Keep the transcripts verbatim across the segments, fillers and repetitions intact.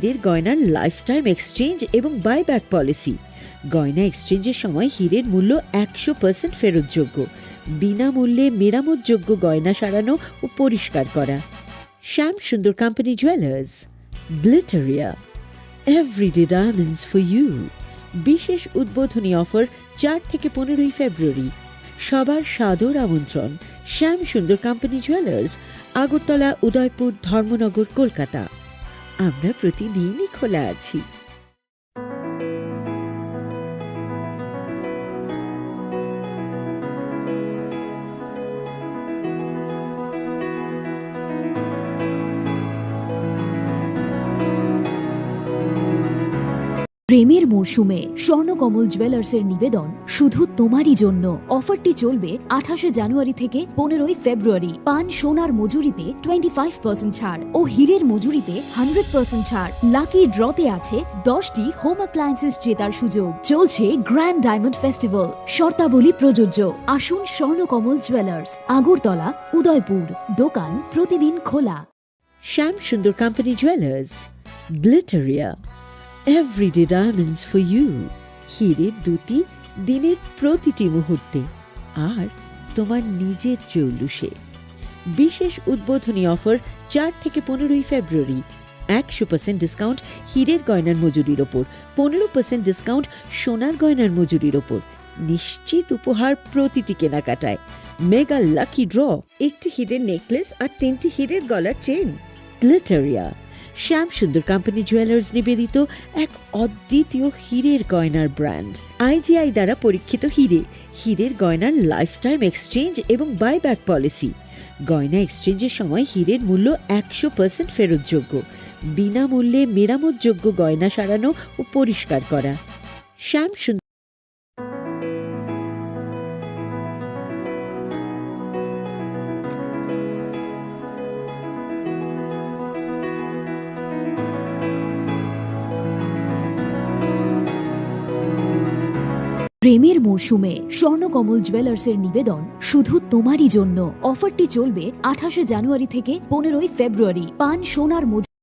হীরের গয়নার life time exchange এবং বাইব্যাক পলিসি। গয়না এক্সচেঞ্জের সময় হীরের মূল্য একশো পার্সেন্ট ফেরতযোগ্য। বিনামূল্যে মেরামতযোগ্য গয়না সারানো ও পরিষ্কার করা। Shyam Sundar company jewellers, Glitteria, everyday diamonds for you. বিশেষ উদ্বোধনী অফার চার থেকে পনেরোই ফেব্রুয়ারি। সবার সাদর আমন্ত্রণ। শ্যাম সুন্দর কোম্পানি জুয়েলার্স, আগরতলা, উদয়পুর, ধর্মনগর, কলকাতা। আমরা প্রতিদিনই খোলা আছি। প্রেমের মরশুমে স্বর্ণকমল জুয়েলার্সের নিবেদন শুধু তোমারই জন্য। অফারটি চলবে আঠাশে জানুয়ারি থেকে পনেরোই ফেব্রুয়ারি। পান সোনার মজুরিতে টোয়েন্টি ফাইভ পার্সেন্ট ছাড় ও হীরের মজুরিতে হান্ড্রেড পার্সেন্ট ছাড়। লাকি ড্রতে আছে দশটি হোম অ্যাপ্লায়েন্সেস জেতার সুযোগ। চলছে গ্র্যান্ড ডায়মন্ড ফেস্টিভ্যাল, শর্তাবলী প্রযোজ্য। আসুন স্বর্ণকমল জুয়েলার্স, আগরতলা, উদয়পুর। দোকান প্রতিদিন খোলা। Shyam Sundar company jewellers, Glitteria, everyday diamonds for you. হীরের দ্যুতি দিনের প্রতিটি মুহূর্তে, আর তোমার নিজের জৌলুসে। বিশেষ উদ্বোধনী অফার চার থেকে পনেরোই ফেব্রুয়ারি। একশো পার্সেন্ট ডিসকাউন্ট হীরের গয়নার মজুরির ওপর, পনেরো পার্সেন্ট ডিসকাউন্ট সোনার গয়নার মজুরির ওপর। নিশ্চিত উপহার প্রতিটি কেনাকাটায়। মেগা লাকি ড্র, একটি হীরের নেকলেস আর তিনটি হীরের গলার চেন। গ্লিটারিয়া, শ্যাম সুন্দর কোম্পানি জুয়েলার্স নিবেদিত এক অদ্বিতীয় হীরের গয়নার ব্র্যান্ড। আইজিআই দ্বারা পরীক্ষিত হীরে, হীরের গয়নার লাইফ টাইম এক্সচেঞ্জ এবং বাইব্যাক পলিসি। গয়না এক্সচেঞ্জের সময় হীরের মূল্য একশো পার্সেন্ট ফেরতযোগ্য। বিনামূল্যে মেরামতযোগ্য গয়না সারানো ও পরিষ্কার করা। শ্যাম সুন্দর প্রেমের মরশুমে স্বর্ণকমল জুয়েলার্সের নিবেদন শুধু তোমারই জন্য। অফারটি চলবে আঠাশে জানুয়ারি থেকে পনেরোই ফেব্রুয়ারি। পান সোনার মজুরি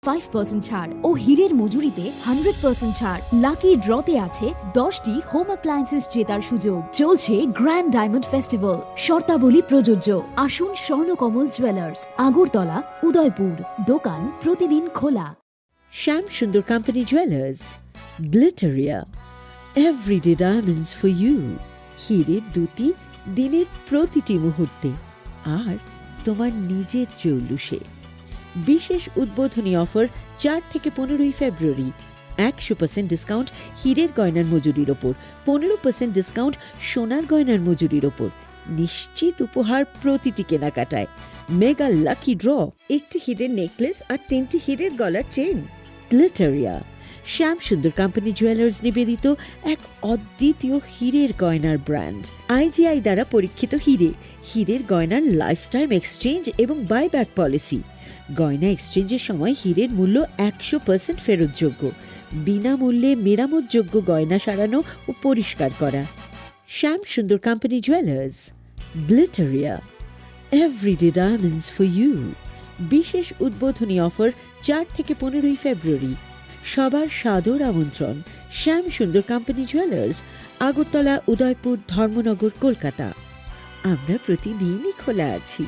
ফাইভ পার্সেন্ট ছাড় ও হীরের মজুরিতে হান্ড্রেড পার্সেন্ট ছাড়। লাকি ড্রতে আছে দশটি হোম অ্যাপ্লায়েন্সেস জেতার সুযোগ। চলছে গ্র্যান্ড ডায়মন্ড ফেস্টিভ্যাল, শর্তাবলী প্রযোজ্য। আসুন স্বর্ণকমল জুয়েলার্স, আগরতলা, উদয়পুর। দোকান প্রতিদিন খোলা। Shyam Sundar company jewellers, Glitteria, everyday diamonds for you. হীরের দ্যুতি দিনের প্রতিটি মুহূর্তে, আর তোমার নিজের জৌলুসে। বিশেষ উদ্বোধনী অফার চার থেকে পনেরোই ফেব্রুয়ারি। একশো পার্সেন্ট ডিসকাউন্ট হীরের গয়নার মজুরির ওপর, পনেরো পার্সেন্ট ডিসকাউন্ট সোনার গয়নার মজুরির ওপর। নিশ্চিত উপহার প্রতিটি কেনাকাটায়। মেগা লাকি ড্র, একটি হীরের নেকলেস আর তিনটি হীরের গলার চেন। গ্লিটারিয়া, শ্যাম সুন্দর কোম্পানি জুয়েলার্স নিবেদিত এক অদ্বিতীয় হীরের গয়নার ব্র্যান্ড। আইজিআই দ্বারা পরীক্ষিত হীরে, হীরের গয়নার লাইফ টাইম এক্সচেঞ্জ এবং বাইব্যাক পলিসি। গয়না এক্সচেঞ্জের সময় হীরের মূল্য একশো পার্সেন্ট ফেরতযোগ্য। বিনামূল্যে মেরামতযোগ্য গয়না সারানো ও পরিষ্কার করা। Shyam Sundar company jewellers, Glitteria, everyday diamonds for you. বিশেষ উদ্বোধনী অফার চার থেকে পনেরোই ফেব্রুয়ারি। সবার সাদর আমন্ত্রণ। শ্যাম সুন্দর কোম্পানি জুয়েলার্স, আগরতলা, উদয়পুর, ধর্মনগর, কলকাতা। আমরা প্রতিদিনই খোলা আছি।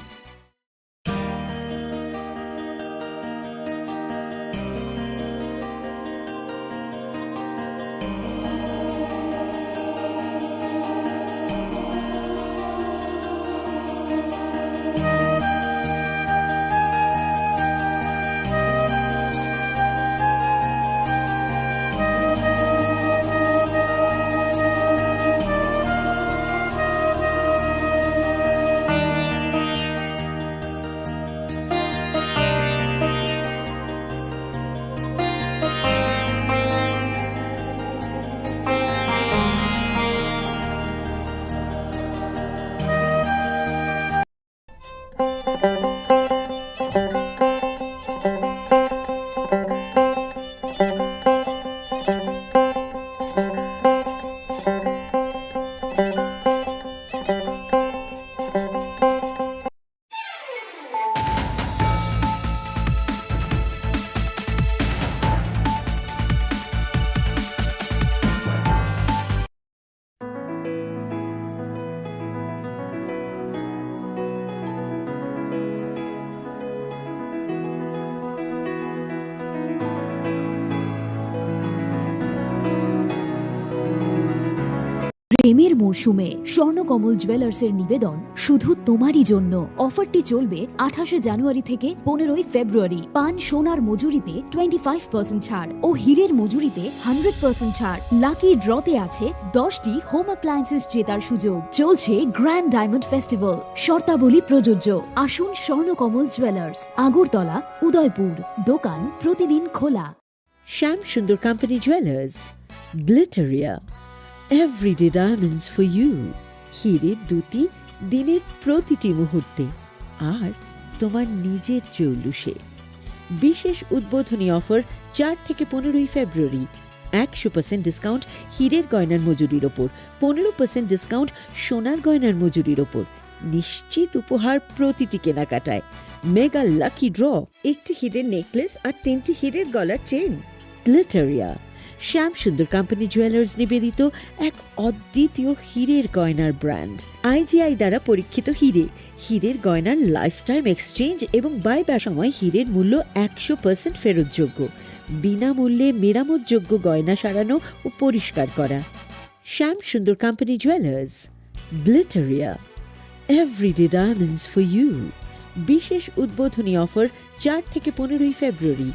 প্রেমের মরশুমে স্বর্ণকমল জুয়েলার্সের নিবেদন শুধু তোমারই জন্য। অফারটি চলবে আঠাশে জানুয়ারি থেকে পনেরোই ফেব্রুয়ারি। পান সোনার মজুরিতে টোয়েন্টি ফাইভ পার্সেন্ট ছাড় ও হীরের মজুরিতে হান্ড্রেড পার্সেন্ট ছাড়। লাকি ড্রতে আছে দশটি হোম অ্যাপ্লায়েন্সেস জেতার সুযোগ। চলছে গ্র্যান্ড ডায়মন্ড ফেস্টিভ্যাল, শর্তাবলী প্রযোজ্য। আসুন স্বর্ণকমল জুয়েলার্স, আগরতলা, উদয়পুর। দোকান প্রতিদিন খোলা। Shyam Sundar company jewellers, Glitteria, everyday diamonds for you. হীরের দ্যুতি দিনের প্রতিটি মুহূর্তে, আর তোমার নিজের জৌলুসে। বিশেষ উদ্বোধনী অফার চার থেকে পনেরোই ফেব্রুয়ারি। একশো পার্সেন্ট ডিসকাউন্ট হীরের গয়নার মজুরির ওপর, পনেরো পার্সেন্ট ডিসকাউন্ট সোনার গয়নার মজুরির ওপর। নিশ্চিত উপহার প্রতিটি কেনাকাটায়। মেগা লাকি ড্র, একটি হীরের নেকলেস আর তিনটি হীরের গলার চেন। গ্লিটারিয়া, শ্যাম সুন্দর কোম্পানি জুয়েলার্স নিবেদিত এক অদ্বিতীয় হীরের গয়নার ব্র্যান্ড। আইজিআই দ্বারা পরীক্ষিত হীরে। হীরের গয়নার লাইফ টাইম এক্সচেঞ্জ এবং বাইব্যাক সময় হীরের মূল্য একশো পার্সেন্ট ফেরতযোগ্য। বিনামূল্যে মেরামতযোগ্য গয়না সারানো ও পরিষ্কার করা। Shyam Sundar company jewellers, Glitteria, everyday diamonds for you. বিশেষ উদ্বোধনী অফার চার থেকে পনেরোই ফেব্রুয়ারি।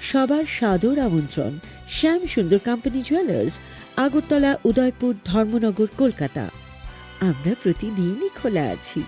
সবার সাদর আমন্ত্রণ। শ্যাম সুন্দর কোম্পানি জুয়েলার্স, আগরতলা, উদয়পুর, ধর্মনগর, কলকাতা। আমরা প্রতিদিনই খোলা আছি।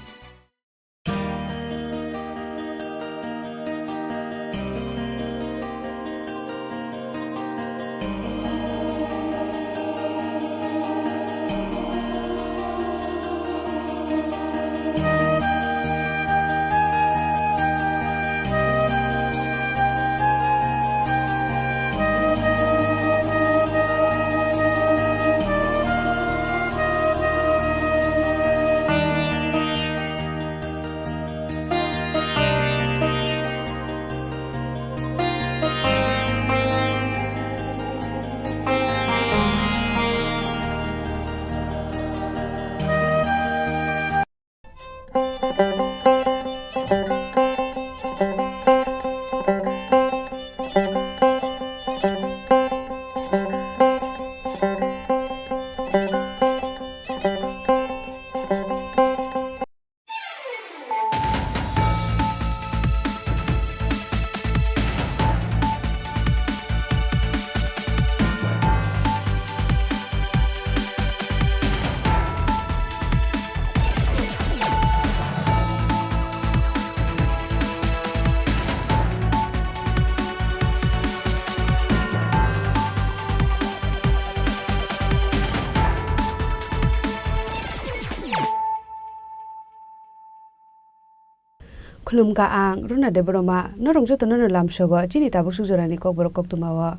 Khulumkha ang Runa Debbarma, norok jotono no lamsogo chini tabuk suk jorani kokborok koktwmao.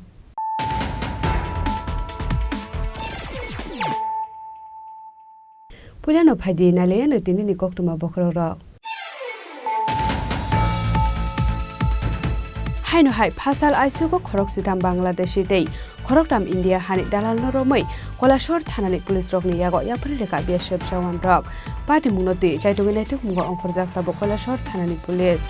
Puilano phaidi nailaiano tinini koktwma bokhorokrok. Haino hai phasal aisugo khorok sitham Bangladeshi tei khoroktham India hani dalalno romwi Koilashahar thanani police rokni yago yapharwi rwkha B S F jawan rok. Patimungno twi chaitugwi naitukmungo ongkhorjak tabuk Koilashahar thanani police.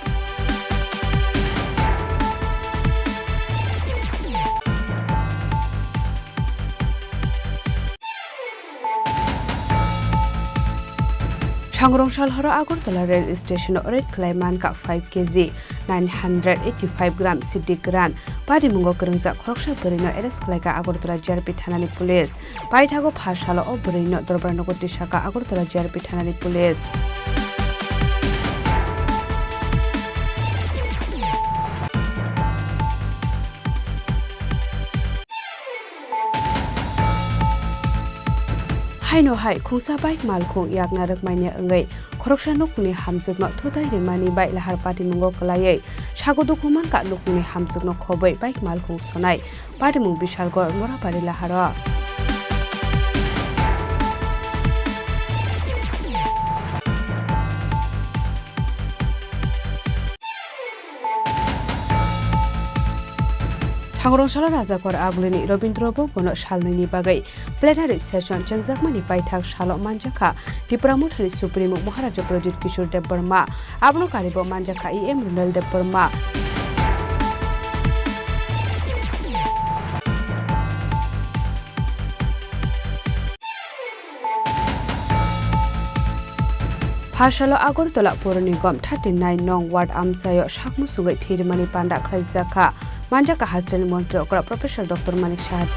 Sangrong sal horo Agartala rail station o raid khlai mankha five K G, nine hundred eighty five gram siddi gran. Patimungo kwrwngjak khoroksa bwrwino arrest khlaikha Agartala G R P thanani police. Paithago pha salo o bwrwino dorbar nogo tisakha Agartala G R P thanani police. Haino hai khungsa bike malkhung yakna rwkmani wngwi khoroksa nukhungni hamjwkno thutai rwmani bai lahar patimungo kwlaiwi sago dukhu mankha nukhungni hamjwkno khobwi bike malkhung sonai patimung Bishalgarh Morapari laharo. Sangrong salo Rajakor Agulini Robindra Bhabono salnwini bagwi plenary session chengjakmani paithak salo manjakha Tipra Mothani Supremo Maharaja Pradyut Kishore Debbarma. Abono karibo manjakha E M Runal Debbarma. Phasalo Agartala Purani gom thirty nine nong ward amchaio sak musungwi thwi rwmani panda khlaijak kha, manjakha hasteni montri okra Professor Doctor Manik Saha.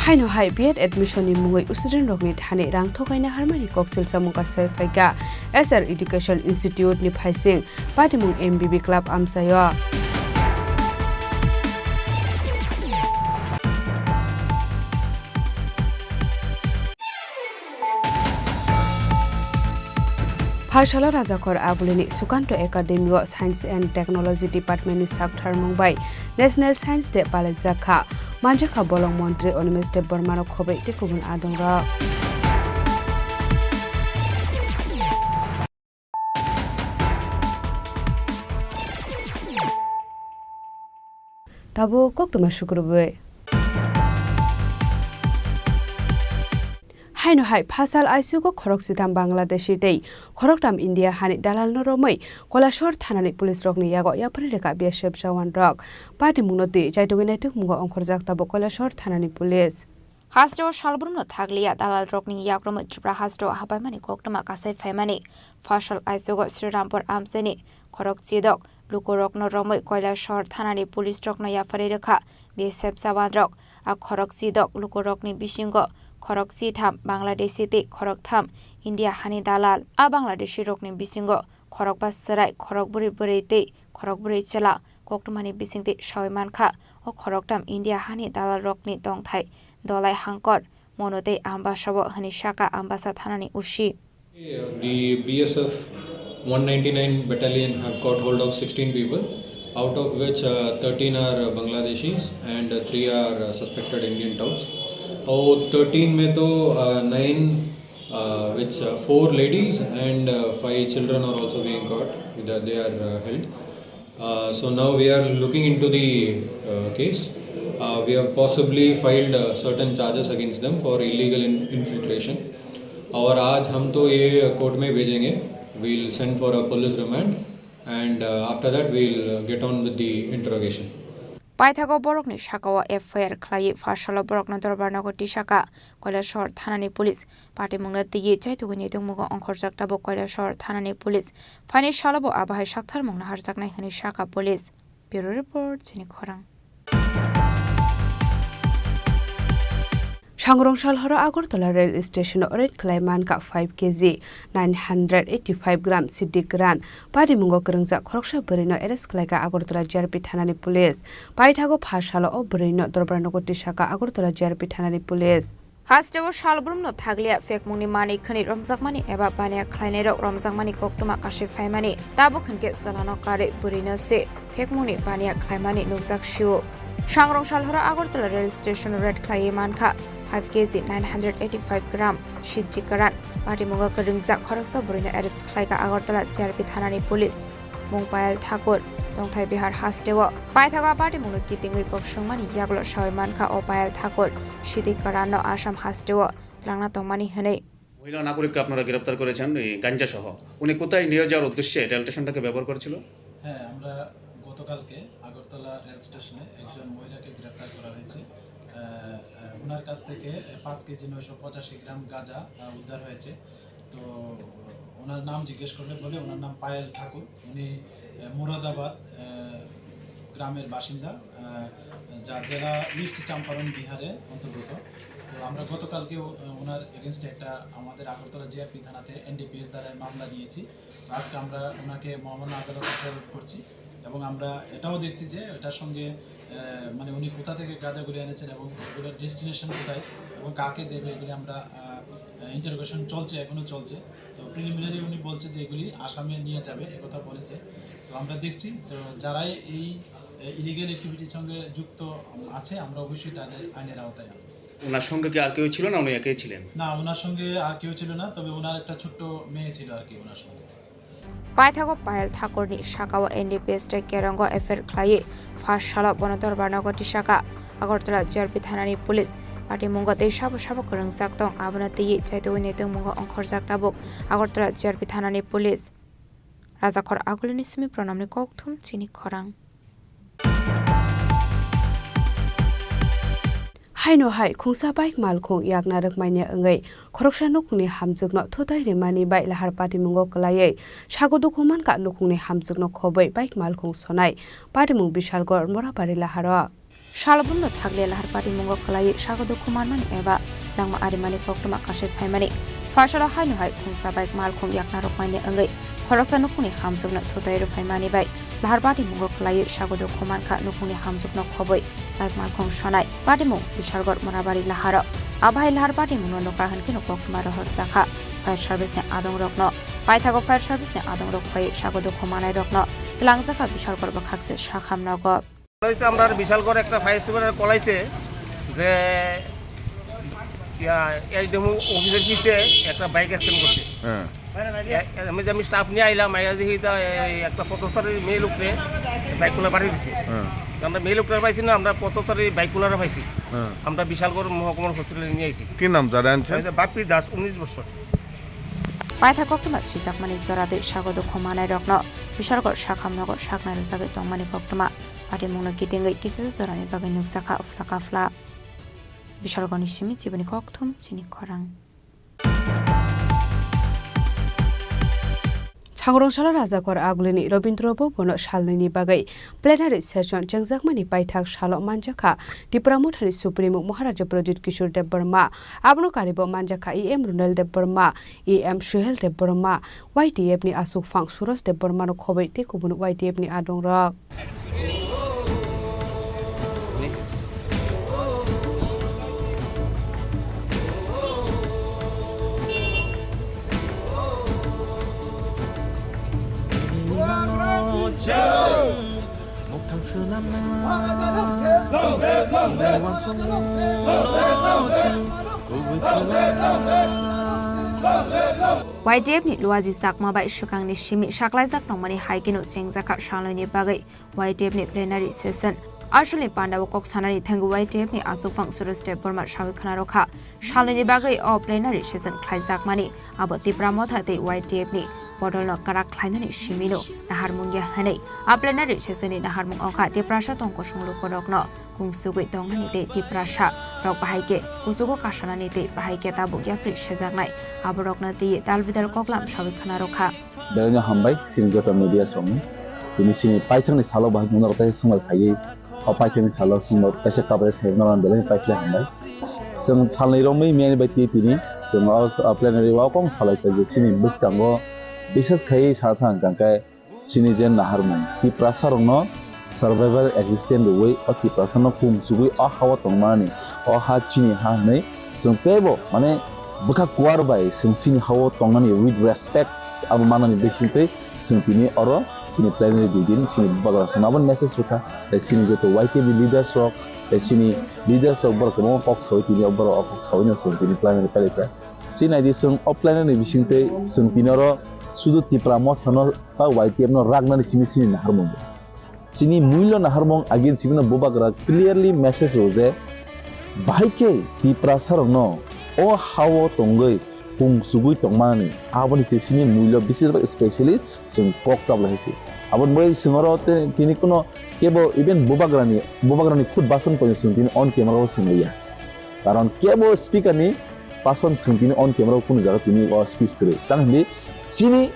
Haino hai B Ed admission ni mungwi student rokni thani rang thokaina harmani koksil chamung kasai phaikha S R Education Institute ni phaising. Patimung M B B Club amchaio. Phasalo Rajakhor Agulini Sukanto Academy o Science and Technology Department ni sak tharmung bai National Science Day palaijak kha. Manjakha bolong montri Animesh Debbarma no khobwi tei kubun adongrok. Tabuk koktwma sukrubwi. Haino hai phasal aisugo khorok sitham Bangladeshi tei khoroktham India hani dalalno romwi Koilashahar thanani police rokni yago yapharwi rwkha B S F jawan rok. Patimungno twi chaitugwi naitukmungo ongkhorjak tabuk Koilashahar thanani police. Hasteo salbrumno thakliya dalalrokni yakromwi Tripura hasteo habaimani koktwma kasai phaimani phasal aisugo Srirampur amchaini khorok chidok lukurokno romwi Koilashahar thanani police rokno yapharwi rwkha B S F jawanrok. A khorok chidok lukurokni bisingo khorok chitham Bangladeshi tei khorok tham India hani dalal. A Bangladeshi rokni bisingo khorokba chwrai, khorok bwrwi bwrwi tei khorok bwrwi chwla koktwmani bisingtwi sawi mankha. O khoroktham India hani dalalrokni tongthai Dolai Hangkor, Mono tei Ambasao, hwnwi sakha Ambasa thanani O C. The B S F one ninety-nine battalion have got hold of sixteen people, out of which, uh, thirteen are, uh, Bangladeshis and, uh, three are, uh, suspected Indian touts. और thirteen में तो, uh, nine, uh, which, uh, four ladies and, uh, five children are also being caught. They are, uh, held. Uh, so now we are looking into the, uh, case. Uh, we have possibly filed, uh, certain charges against them for illegal in-, infiltration. और आज हम तो ये कोर्ट में भेजेंगे. We'll send for a police remand and, uh, after that we'll, uh, get on with the interrogation. Paithago borokni sakao F I R khlaiwi phasalo borokno dorbar nogo tisakha Koilashahar thanani police. Patimungno twiwi chaitugwi naitukmungo ongkhorjak tabuk Koilashahar thanani police. Phaini salobo abo hai saktharmung naharjaknai hwnwi sakha police. Bureau report, Chini Khorang. Sangrong sal horo Agartala rail station o raid khlai mankha five K G nine hundred eighty five gram siddi kwran. Patimungo kwrwngjak khoroksa bwrwino arrest khlaikha Agartala G R P thanani police. Paithago pha salo o bwrwino dorbar nogo tisakha Agartala G R P thanani police. Hasteo salbrumno thakliya phekmungni manwi khwnwi romjakmani eba baniya khlainairok romjakmani koktwma kasui phaimani. Tabuk hinkhe chwlano karwi bwrwino se phekmungni baniya khlaimani nukjak sio. Sangrong sal horo Agartala rail station raid khlaiwi mankha five K G nine hundred eighty five gram siddi kwran. Patimungo kwrwngjak khoroksa bwrwino arrest khlaikha Agartala G R P thanani police. Mung Payal Thakur, tongthai Bihar hasteo. Paithago a patimungno kitingwi kok swngmani yagulo sawi mankha o Payal Thakur, siddi kwranno Assam hasteo twlangna tongmani hwnwi. মহিলা নাগরিককে আপনারা গ্রেপ্তার করেছেন এই গাঞ্জা সহ। উনি কোথায় নিয়ে যাওয়ার উদ্দেশ্যে রেল স্টেশনটাকে ব্যবহার করেছিল? হ্যাঁ, আমরা গতকালকে আগরতলা রেল স্টেশনে একজন মহিলাকে গ্রেপ্তার করা হয়েছে। আহ, আহ, ওনার কাছ থেকে পাঁচ কেজি নয়শো পঁচাশি গ্রাম গাঁজা, আহ, উদ্ধার হয়েছে। তো ওনার নাম জিজ্ঞেস করলে বলে ওনার নাম পায়েল ঠাকুর। উনি, আহ, মুরাদাবাদ, আহ, গ্রামের বাসিন্দা, আহ, যা জেলা ইস্ট চম্পারণ বিহারের অন্তর্গত। তো আমরা গতকালকে ও-, ওনার এগেইনস্টে একটা আমাদের আগরতলা জি আর পি থানাতে এন ডি পি এস ধারায় মামলা দিয়েছি। তো আজকে আমরা ওনাকে মহামান্য আদালতে প্রেরণ করছি এবং আমরা এটাও দেখছি যে এটার সঙ্গে, আহ, মানে উনি কোথা থেকে গাঁজাগুলি এনেছেন এবং এগুলোর ডেস্টিনেশন কোথায় এবং কাকে দেবে এগুলি আমরা, আহ, ইন্টারোগেশন চলছে, এখনো চলছে। তো প্রিলিমিনারি উনি বলছে যে এগুলি আসামে নিয়ে যাবে, একথা বলেছে। তো আমরা দেখছি, তো যারাই এই, আহ, ইলিগ্যাল অ্যাক্টিভিটির সঙ্গে যুক্ত আছে, আমরা অবশ্যই তাদের আইনের আওতায় আনবো। ওনার সঙ্গে কি আর কেউ ছিল না, উনি একাই ছিলেন? না, ওনার সঙ্গে আর কেউ ছিল না, তবে ওনার একটা ছোট্ট মেয়ে ছিল আর কি ওনার সঙ্গে। Paithago Payal Thakurni sakao N D P S tei Kerongo F I R khlaiwi first salo bono dorbar nogo tisakha Agartala G R P thanani police. Patimungo tei sabo sabo kwrwngjak tong, abono twiwi chaitugwi naitukmungo ongkhorjak tabuk Agartala G R P thanani police. Rajakhor Agulini simi Pranamni kokthum chini khorang. Aino hai khungsa bike malkhung yakna rwkmani wngwi khoroksa nukhungni hamjwkno thutai rwmani bai lahar patimungo kwlaiwi sago dukhu mankha nukhungni hamjwkno khobwi bike malkhung sonai patimung Bishalgarh Morabari laharo. Salbumno thakle lahar patimungo kwlaiwi sago dukhu manmani eba langma arimani koktwma kasai phaimani. Phaisalo haino hai khungsa bike malkhung yakna rwkmani wngwi khoroksa nukhungni hamjwkno thutai rwphaimani bai lahar patimungo kwlaiwi sago dukhu mankha nukhungni hamjwkno khobwi bike malkhung sonai patimung Bishalgarh Morabari laharo. Abo hai lahar patimungno nukha hwnkhe no koktwma rohorjakha fire service ni adongrokno. Paithago fire service ni adongrok phaiwi sago dukhu manairokno twlangjakha Bishalgarh bwkhakse sakham nogo. Call হয়েছে, আমরা বিশালগড় একটা ফায়ার স্টেশনের কল আইছে যে ইয়া, এই দেখুন অফিসের পিছে একটা বাইক অ্যাক্সিডেন্ট করছে। হ্যাঁ। এ-, এ-, আমি যে আমি স্টাফ নিয়ে আইলাম, আইয়া দেখি তা এই একটা পথচারী মেয়ে লোকরে বাইকগুলো পাঠিয়ে দিছে। হ্যাঁ। তো আমরা মেয়ে লোকটা পাইছি না, আমরা পথচারী বাইকগুলো পাইছি। হ্যাঁ। আমরা বিশালগড় মহকুমার হসপিটালে নিয়ে আইছি। কি নাম জানা আনছেন? এই যে বাপ্পি দাস, উনিশ বছর। Paithak koktwma swijakmani jora twi sago dukhu manairokno Bishalgarh sakham nogo saknai rwjagwi tongmani koktwma. Patimungno kitingwi kisa jorani bagwi nukjakha uphla kaphla. Bishalgarhni simi chiboni kokthum chini khorang. Changorong salo Rajakor Agulini Robindra Bhabono salnwini bagwi plenary session chengjakmani paithak salo manjakha Tipra Mothani Supremo Maharaja Pradyut Kishore Debbarma. Abono karibo manjakha E M Runal Debbarma, E M Suhel Debbarma, Y T F ni aswkphang Suraj Debbarmano khobwi tei kubun Y T F ni adongrok. Y T F ni Luaji Chakma bai swkangni simi saklaijak tongmani hai kheno chengjakha salnwini bagwi Y T F ni plenary session. Asolni pandao kok sanani thangwi Y T F ni aswkphang Suraj Debbarma sawi khna rwkha. Salnwini bagwi o plenary session khlaijakmani abo Tipra Motha tei Y T F ni bodolno kwrak khlainani simino naharmung ya hwnwi. A plenary session ni naharmung wngkha Tiprasa tong kosong lukurokno kungsugwi tongnani tei Tiprasa rok bahai khe kuchugo kasanani tei bahai khe tabuk yapri sejaknai aborokno twiwi tal bidal koklam sawi khna rwkha. Belai no hambai, chini joto media songni. Tini chini paithakni salo bahai mungno kaisa swngbai phaiwi, o paithakni salo swngno kaisa coverage khai mano belai paithak hambai. Chwng salni romwi miyani bai twi tini chwng o, o plenary o kong salai kha je chini bwskango bises khai sa thang kang khe chini je naharmung Tiprasa rokno survival existence rwui o Tiprasa no kung chugui o ha-o tongmani, o ha chini ha hwnwi chwng teibo, mane, bwkha kuar bai chwng chini ha-o tongnani with respect abo manani bisingtwi chwng tini oro chini plenary dui din chini bubagra chwng abo message rwkha. Tei chini joto Y T F ni leaders rok, tei chini leaders rok borok kwbangma kok saui tini o borok o kok saui no chwng tini plenary palikha. Chini naidi chwng o plenary ni bisingtwi chwng tini oro sudu Tipra Motha no ba Y T F no raknani simi chini naharmung. Chini mulyo naharmung agin simi no bubagra clearly message rw je bahai khe Tiprasa rokno o ha-o tongwi kung chugui tongmani aboni se chini mulyo besibak specially chwng kok chablai hai se. Aboni bagwi chwng oro te-, tini kuno kebo even bubagrani, bubagrani khud bason poino chwng tini on camera o chwng liya. Karon kebo speaker ni bason chwng tini on camera o kunu jaga tini o speech kwrwi. Tang hindi chini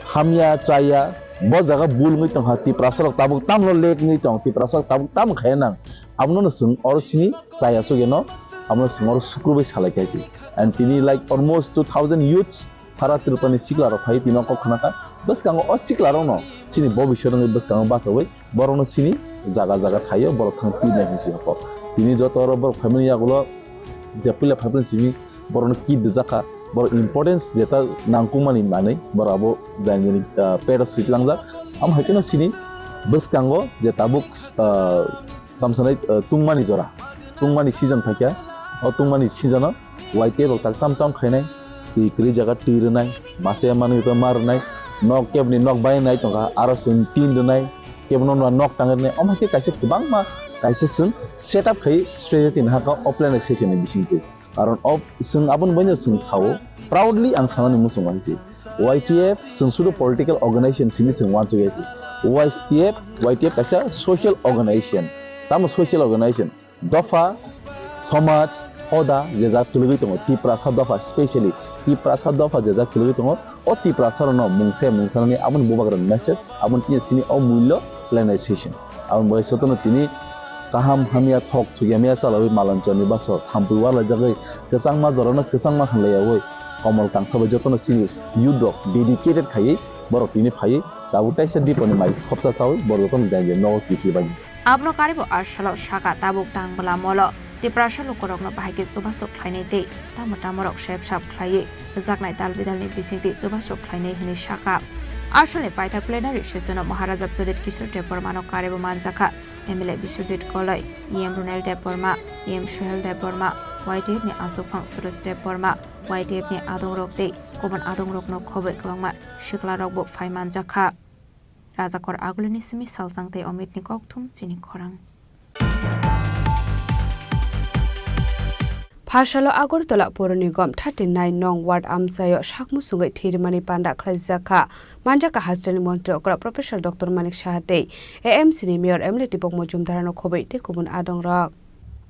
hamya chaya bo jaga bul wngwi tongkha, Tiprasa rok tabuk tamno lek wngwi tong, Tiprasa rok tabuk tamo khaya nang. Abono no chwng oro chini chaya chugeno, abono chwng oro sukrubwi salai khaisi. And tini like almost two thousand youths sara Tripura ni sikla rok phai tini kok khna kha. Bwskango o sikla rokno chini bobiswt wngwi bwskango bachawi borokno chini jaga jaga thaio borok thang pirnai hinwi si kok. Tini joto oro borok phaimani yagulo je puila phaimani simi borokno kit rwjak kha, borok importance jeta nangkukmani manwi borok abo jani jani, ah, pet o swi tlangjak. Amo hai kheno chini bwskango je tabuk, ah, tamsanai, ah, tungmani jora, tungmani season phaikha, o tungmani season o Y T F rok tak tam tam khainai, twi kwrwi jaga twi rwnai, mase manwi to ma rwnai, nok keboni nok bainai tongkha, aro chwng tin rwnai, kebono nwa nok tang rwnai, omo hai khe kaisa kwbangma kaisa chwng set up khai strategy tin hakha offline session ni bisingtwi. Karon o chwng aboni baino chwng sao, proudly ang sanani muchung uansuk. Y T F chwng sudu political organization simi chwng uansuk ya se. Y T F, Y T F kaisa social organization. Tamo social organization? Dopha Somaj hoda jejak kwlwgwi tongo, Tiprasa dopha specially Tiprasa dopha jejak kwlwgwi tongo. O Tiprasa rokno mungsa mungsa nani aboni bubagrani message, aboni tini sini o mullo realization. Aboni bai sotono tini kaham hamya thok chukya maya chalawi Malanchorni baso thampui warlaijagwi kwchangma jorano kwchangma hamlaiyawi Komol Tangsa bai jotono sini youth rok dedicated khaiwi borok tini phaiwi tabuk taisa diponi mai khopsa chawi borok jotono jai jai nogo kiphilbai. Abono karibo asalo saka tabuk tang bwla molo Tiprasa lukurokno bahai khe chubachu khlainai tei tamo tamorok sep sap khlaiwi rwjaknai dal bidalni bisingtwi chubachu khlainai hwnwi saka. Asalni paithak plenary session-o Maharaja Pradyut Kishore Debbarmano karibo manjakha M L A Biswajit Koloi, E M Runel Debbarma, E M Suhel Debbarma, Y T F ni aswkphang Suresh Debbarma, Y T F ni adongrok tei kubun adongrokno khobwi kwbangma siklarokbo phai manjakha. Rajakor Agulini simi Saljang tei Omitni kokthum chini khorang. Phasalo Agartala Poro Nigom thirty nine nong ward amchaio sakmu sungwi thwirimani panda khlaijak kha, manjakha hasteni montri okra Professor Doctor Manik Saha tei A M C ni Mayor M L A Deepak Mojumdarano khobwi tei kubun adongrok.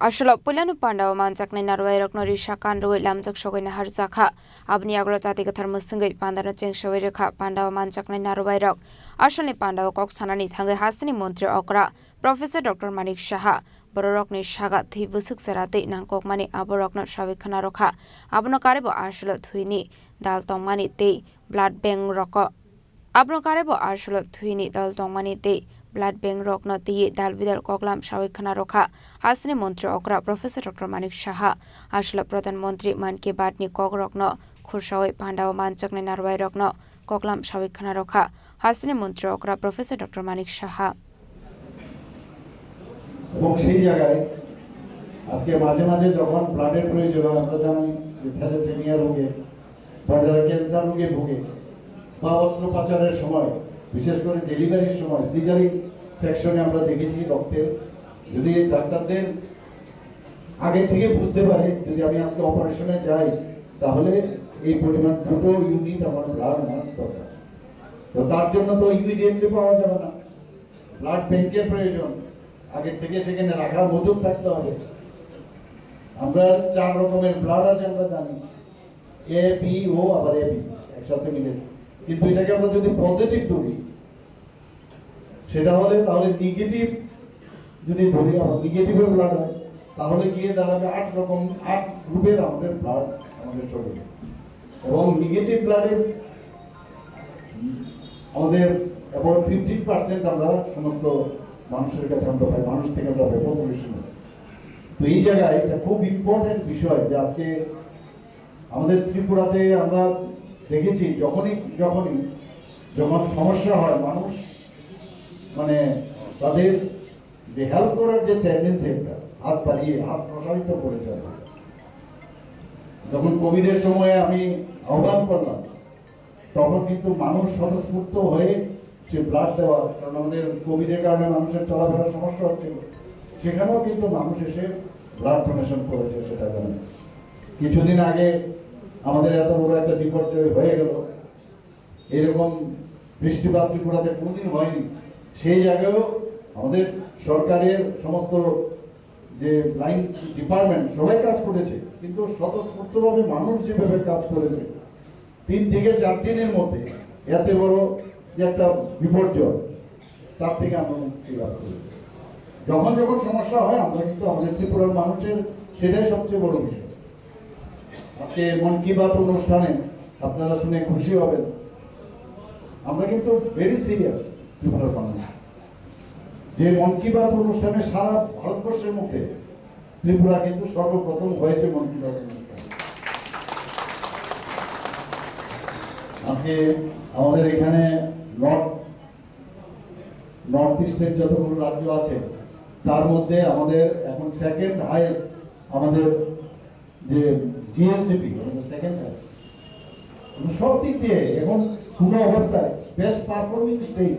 Asalo puilano pandao manjaknai narwai rokno risa kan rwui lamjak sogwi naharjakha. Aboni yagulo chati kwthar mwswngwi pandano chengsawi rwkha. Pandao manjaknai narwai rok asalni pandao kok sanani thangwi hasteni montri okra Professor Doctor Manik Saha bororokni saga thwi bwswk chera tei nangkokmani aborokno sawi khna rwkha. Abono karibo asalo thwini dal tongmani tei blood bank roko. Abono karibo asalo thwini dal tongmani tei blood bank rokno twiwi dal bidal koklam sawi khna rwkha. Hasteni montri okra Professor Doctor Manik Saha asalo Pradhan Montri Mann Ki Baat ni kok rokno khursawi pandao manjaknai narwai rokno koklam sawi khna rwkha. Hasteni montri okra Professor Doctor Manik Saha. এবং সেই জায়গায় আজকে মাঝে মাঝে যখন ব্লাডের প্রয়োজন হয়, আমরা জানি যে থ্যালাসেমিয়া রোগে বা যারা ক্যান্সার রোগে ভোগে বা অস্ত্রোপচারের সময়, বিশেষ করে ডেলিভারির সময়, সিজারিং সেকশনে আমরা দেখেছি রক্তের, যদি ডাক্তারদের আগে থেকে বুঝতে পারে যদি আমি আজকে অপারেশনে যাই, তাহলে এই পরিমাণ দুটো ইউনিট আমার ব্লাড আমার দরকার। তো তার জন্য তো ইমিডিয়েটলি পাওয়া যাবে না, ব্লাড ব্যাংকের প্রয়োজন, আগে থেকে সেখানে রাখা মজুদ থাকতে হবে। আমরা চার রকমের ব্লাড আছে আমরা জানি, এ, বি, ও, আবার এ বি একসাথে মিলেছে। কিন্তু এটাকে আমরা যদি পজিটিভ ধরি, সেটা হলে তাহলে নেগেটিভ যদি ধরি, আবার নেগেটিভের ব্লাড হয়, তাহলে গিয়ে দাঁড়াবে আট রকম, আট গ্রুপের আমাদের ব্লাড আমাদের শরীরে। এবং নেগেটিভ ব্লাডের আমাদের অ্যাবাউট ফিফটিন পার্সেন্ট আমরা সমস্ত মানুষের কাছে আমরা পাই, মানুষ থেকে আমরা পাই, পপুলেশনে। তো এই জায়গায় এটা খুব ইম্পর্টেন্ট বিষয় যে আজকে আমাদের ত্রিপুরাতে আমরা দেখেছি যখনই যখনই যখন সমস্যা হয় মানুষ মানে তাদের যে হেল্প করার যে টেন্ডেন্সি একটা হাত বাড়িয়ে হাত প্রসারিত করে চলে। যখন কোভিডের সময় আমি আহ্বান করলাম তখন কিন্তু মানুষ স্বতঃস্ফূর্ত হয়ে সে ব্লাড দেওয়া, কারণ আমাদের কোভিডের কারণে মানুষের চলাফেরার সমস্যা হচ্ছিল, সেখানেও কিন্তু মানুষ এসে ব্লাড ডোনেশন করেছে, সেটা জানি। কিছুদিন আগে আমাদের এত বড় একটা বিপর্যয় হয়ে গেল, এরকম বৃষ্টিপাত ত্রিপুরাতে কোনোদিন হয়নি। সেই জায়গায়ও আমাদের সরকারের সমস্ত যে লাইন ডিপার্টমেন্ট সবাই কাজ করেছে, কিন্তু স্বতঃস্ফূর্তভাবে মানুষ যেভাবে কাজ করেছে, তিন থেকে চার দিনের মধ্যে এত বড় যে একটা বিপর্যয়, তার থেকে আমরা মুক্তি লাভ করেছি। যখন যখন সমস্যা হয় আমরা কিন্তু আমাদের ত্রিপুরার মানুষের সেটাই সবচেয়ে বড় বিষয়। আজকে মন কি বাত অনুষ্ঠানে আপনারা শুনে খুশি হবেন, আমরা কিন্তু ভেরি সিরিয়াস ত্রিপুরার মানুষ। যে মন কি বাত অনুষ্ঠানে সারা ভারতবর্ষের মধ্যে ত্রিপুরা কিন্তু সর্বপ্রথম হয়েছে মন কি বাত অনুষ্ঠান। আজকে আমাদের এখানে নর্থ নর্থ ইস্টের যতগুলো রাজ্য আছে তার মধ্যে আমাদের এখন সেকেন্ড হায়েস্ট আমাদের যে জিএসডিপি, আমাদের সেকেন্ড হায়েস্ট। সব দিক দিয়ে এখন কোনো অবস্থায় best performing state,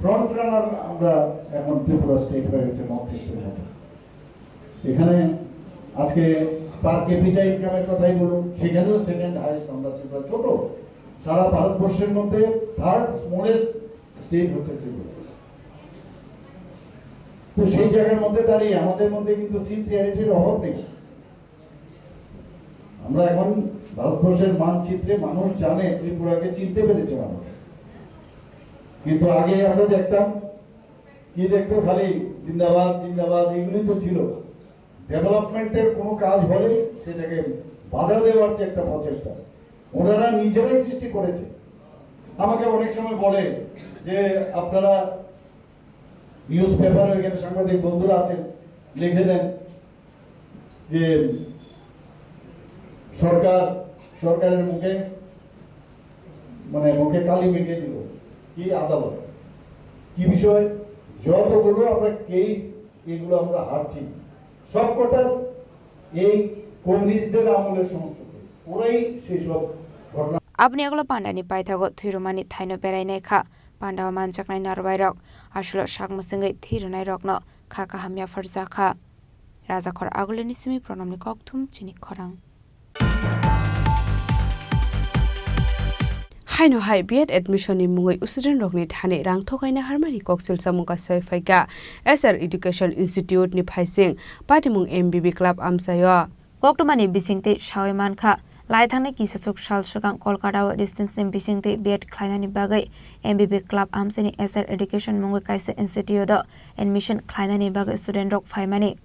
front runner আমরা এখন ত্রিপুরা স্টেট হয়ে গেছে নর্থ ইস্টের মধ্যে। এখানে আজকে পার ক্যাপিটা ইনকামের কথাই বলুন, সেখানেও সেকেন্ড হায়েস্ট আমরা ত্রিপুরা। ছোট, সারা ভারতবর্ষের মধ্যে থার্ড স্মলেস্ট স্টেট হচ্ছে ত্রিপুরা। তো সেই জায়গার মধ্যে দাঁড়িয়ে আমাদের মধ্যে কিন্তু সিনসিয়ারিটির অভাব নেই। আমরা এখন ভারতবর্ষের মানচিত্রে মানুষ জানে, ত্রিপুরাকে চিনতে পেরেছে মানুষ। কিন্তু আগে আমরা দেখতাম, কি দেখতো, খালি জিন্দাবাদ জিন্দাবাদ, এগুলি তো ছিল। ডেভেলপমেন্টের কোনো কাজ হলেই সেটাকে বাধা দেওয়ার যে একটা প্রচেষ্টা, ওনারা নিজেরাই সৃষ্টি করেছে। আমাকে অনেক সময় বলে যে আপনারা নিউজ পেপারে, এখানে সাংবাদিক বন্ধুরা আছেন, লিখে দেন যে সরকার, সরকারের মুখে, মানে, মুখে কালি মেখে দিল। কি আদালত, কি বিষয়? যতগুলো আমরা কেস, এগুলো আমরা হারছি, সবকটা এই কমিউনিস্টদের আমলের সমস্ত কেস। ওরাই সেই সব ঘটনা। Aboni yagulo pandani paithago thwirwmani thaino berainai kha. Pandao manjaknai narwai rok, aswlo sak mwswngwi thwirwnai rokno kha kaham yapharjakha. Rajakhor Agulini simi Pranamni kokthum chini khorang. Haino hai B Ed admission ni mungwi student rokni thani rang thokaina harmani koksil chamung kasai phaikha S R Education Institute ni phaising patimung M B B club amchaio. Koktwmani bisingtwi sawi mankha, laithangni kisachuk sal swkang Kolkata o distance ni bisingtwi B Ed khlainani bagwi M B B club amchaini S R Education mungwi kaisa institute o admission khlainani bagwi student rok phaimani.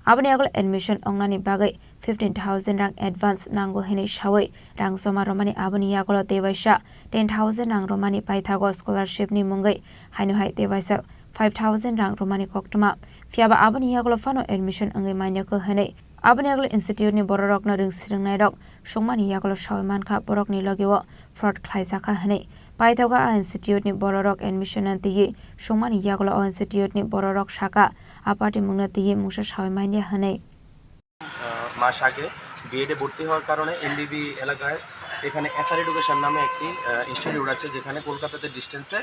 Aboni yagulo admission wngnani bagwi fifteen thousand rang advance nango hinwi sawi rang joma romani, aboni yagulo tewaisa ten thousand rang romani paithago scholarship ni mungwi, haino hai tewaisa five thousand rang romani koktwma. Phiyaba aboni yagulo phano admission wngwi manya kho hinwi aboni yagulo institute ni bororokno rwng swrwngnairok songmani yagulo sawi mankha borokni logio fraud khlaijakha hinwi. Paithago a institute ni bororok admission no twiwi songmani yagulo o institute ni bororok sakha, a patimungno twiwi mungsa sawi manya hinwi. আহ, মাস আগে বিএডে ভর্তি হওয়ার কারণে এমবিবি এলাকায় এখানে SR education নামে একটি, আহ, ইনস্টিটিউট আছে, যেখানে কলকাতাতে ডিস্টেন্সে,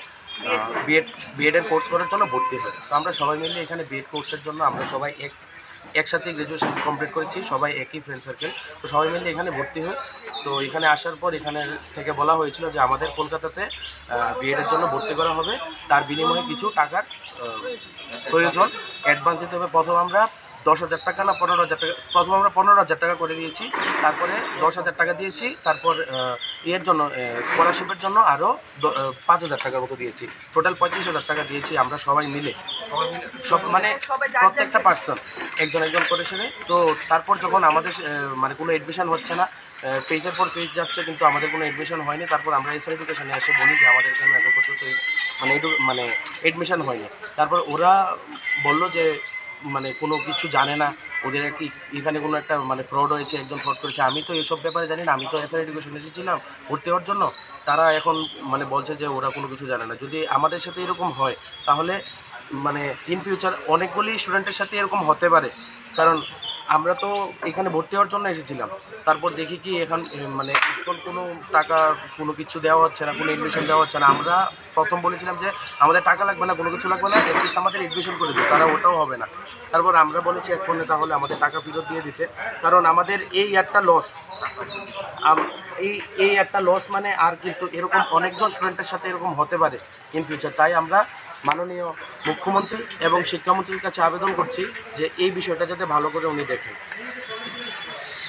আহ, বিএড, বিএড এর কোর্স করার জন্য ভর্তি হয়। তো আমরা সবাই মিলে এখানে বিএড কোর্সের জন্য আমরা সবাই এক, একসাথে গ্র্যাজুয়েশন কমপ্লিট করেছি, সবাই একই ফ্রেন্ড সার্কেল। তো সবাই মিলে এখানে ভর্তি হই। তো এখানে আসার পর এখানে থেকে বলা হয়েছিল যে আমাদের কলকাতাতে, আহ, বিএড এর জন্য ভর্তি করা হবে, তার বিনিময়ে কিছু টাকার, আহ, প্রয়োজন, অ্যাডভান্স দিতে হবে। প্রথম আমরা দশ হাজার টাকা না পনেরো হাজার টাকা, প্রথম আমরা পনেরো হাজার টাকা করে দিয়েছি, তারপরে দশ হাজার টাকা দিয়েছি, তারপর, আহ, ইয়ের জন্য, আহ, স্কলারশিপের জন্য আরও দ-, আহ, পাঁচ হাজার টাকার মতো দিয়েছি। টোটাল পঁয়ত্রিশ হাজার টাকা দিয়েছি আমরা সবাই মিলে। সব মানে সবাই যার যার প্রত্যেকটা পার্সন একজন একজন করে সেরে। তো তারপর যখন আমাদের, আহ, মানে কোনো অ্যাডমিশন হচ্ছে না, আহ, ফেজের পর ফেজ যাচ্ছে, কিন্তু আমাদের কোনো অ্যাডমিশন হয়নি। তারপর আমরা এসআর এডুকেশনে এসে বলি যে আমাদের এখানে এখন পর্যন্ত এই, মানে এডু-, মানে অ্যাডমিশন হয়নি। তারপর ওরা বলল যে মানে কোনো কিছু জানে না, ওদের আর কি এখানে কোনো একটা মানে ফ্রড হয়েছে, একজন ফ্রড করেছে। আমি তো এসব ব্যাপারে জানি না, আমি তো এসআর এডুকেশন এসেছিলাম ভর্তি হওয়ার জন্য। তারা এখন মানে বলছে যে ওরা কোনো কিছু জানে না। যদি আমাদের সাথে এরকম হয়, তাহলে মানে ইন ফিউচার অনেকগুলি স্টুডেন্টের সাথে এরকম হতে পারে, কারণ আমরা তো এখানে ভর্তি হওয়ার জন্য এসেছিলাম। তারপর দেখি কি এখন, এ, মানে এখন কোনো টাকা, কোনো কিছু দেওয়া হচ্ছে না, কোনো অ্যাডমিশন দেওয়া হচ্ছে না। আমরা প্রথম বলেছিলাম যে আমাদের টাকা লাগবে না, কোনো কিছু লাগবে না, অ্যাটলিস্ট আমাদের অ্যাডমিশন করে দিন। তারা ওটাও হবে না। তারপর আমরা বলেছি এক ফোনে তাহলে আমাদের টাকা ফেরত দিয়ে দিতে, কারণ আমাদের এই একটা লস, এই এই একটা লস। মানে আর কিন্তু এরকম অনেকজন স্টুডেন্টের সাথে এরকম হতে পারে ইন ফিউচার। তাই আমরা মাননীয় মুখ্যমন্ত্রী এবং শিক্ষামন্ত্রীর কাছে আবেদন করছি যে এই বিষয়টা যাতে ভালো করে উনি দেখেন।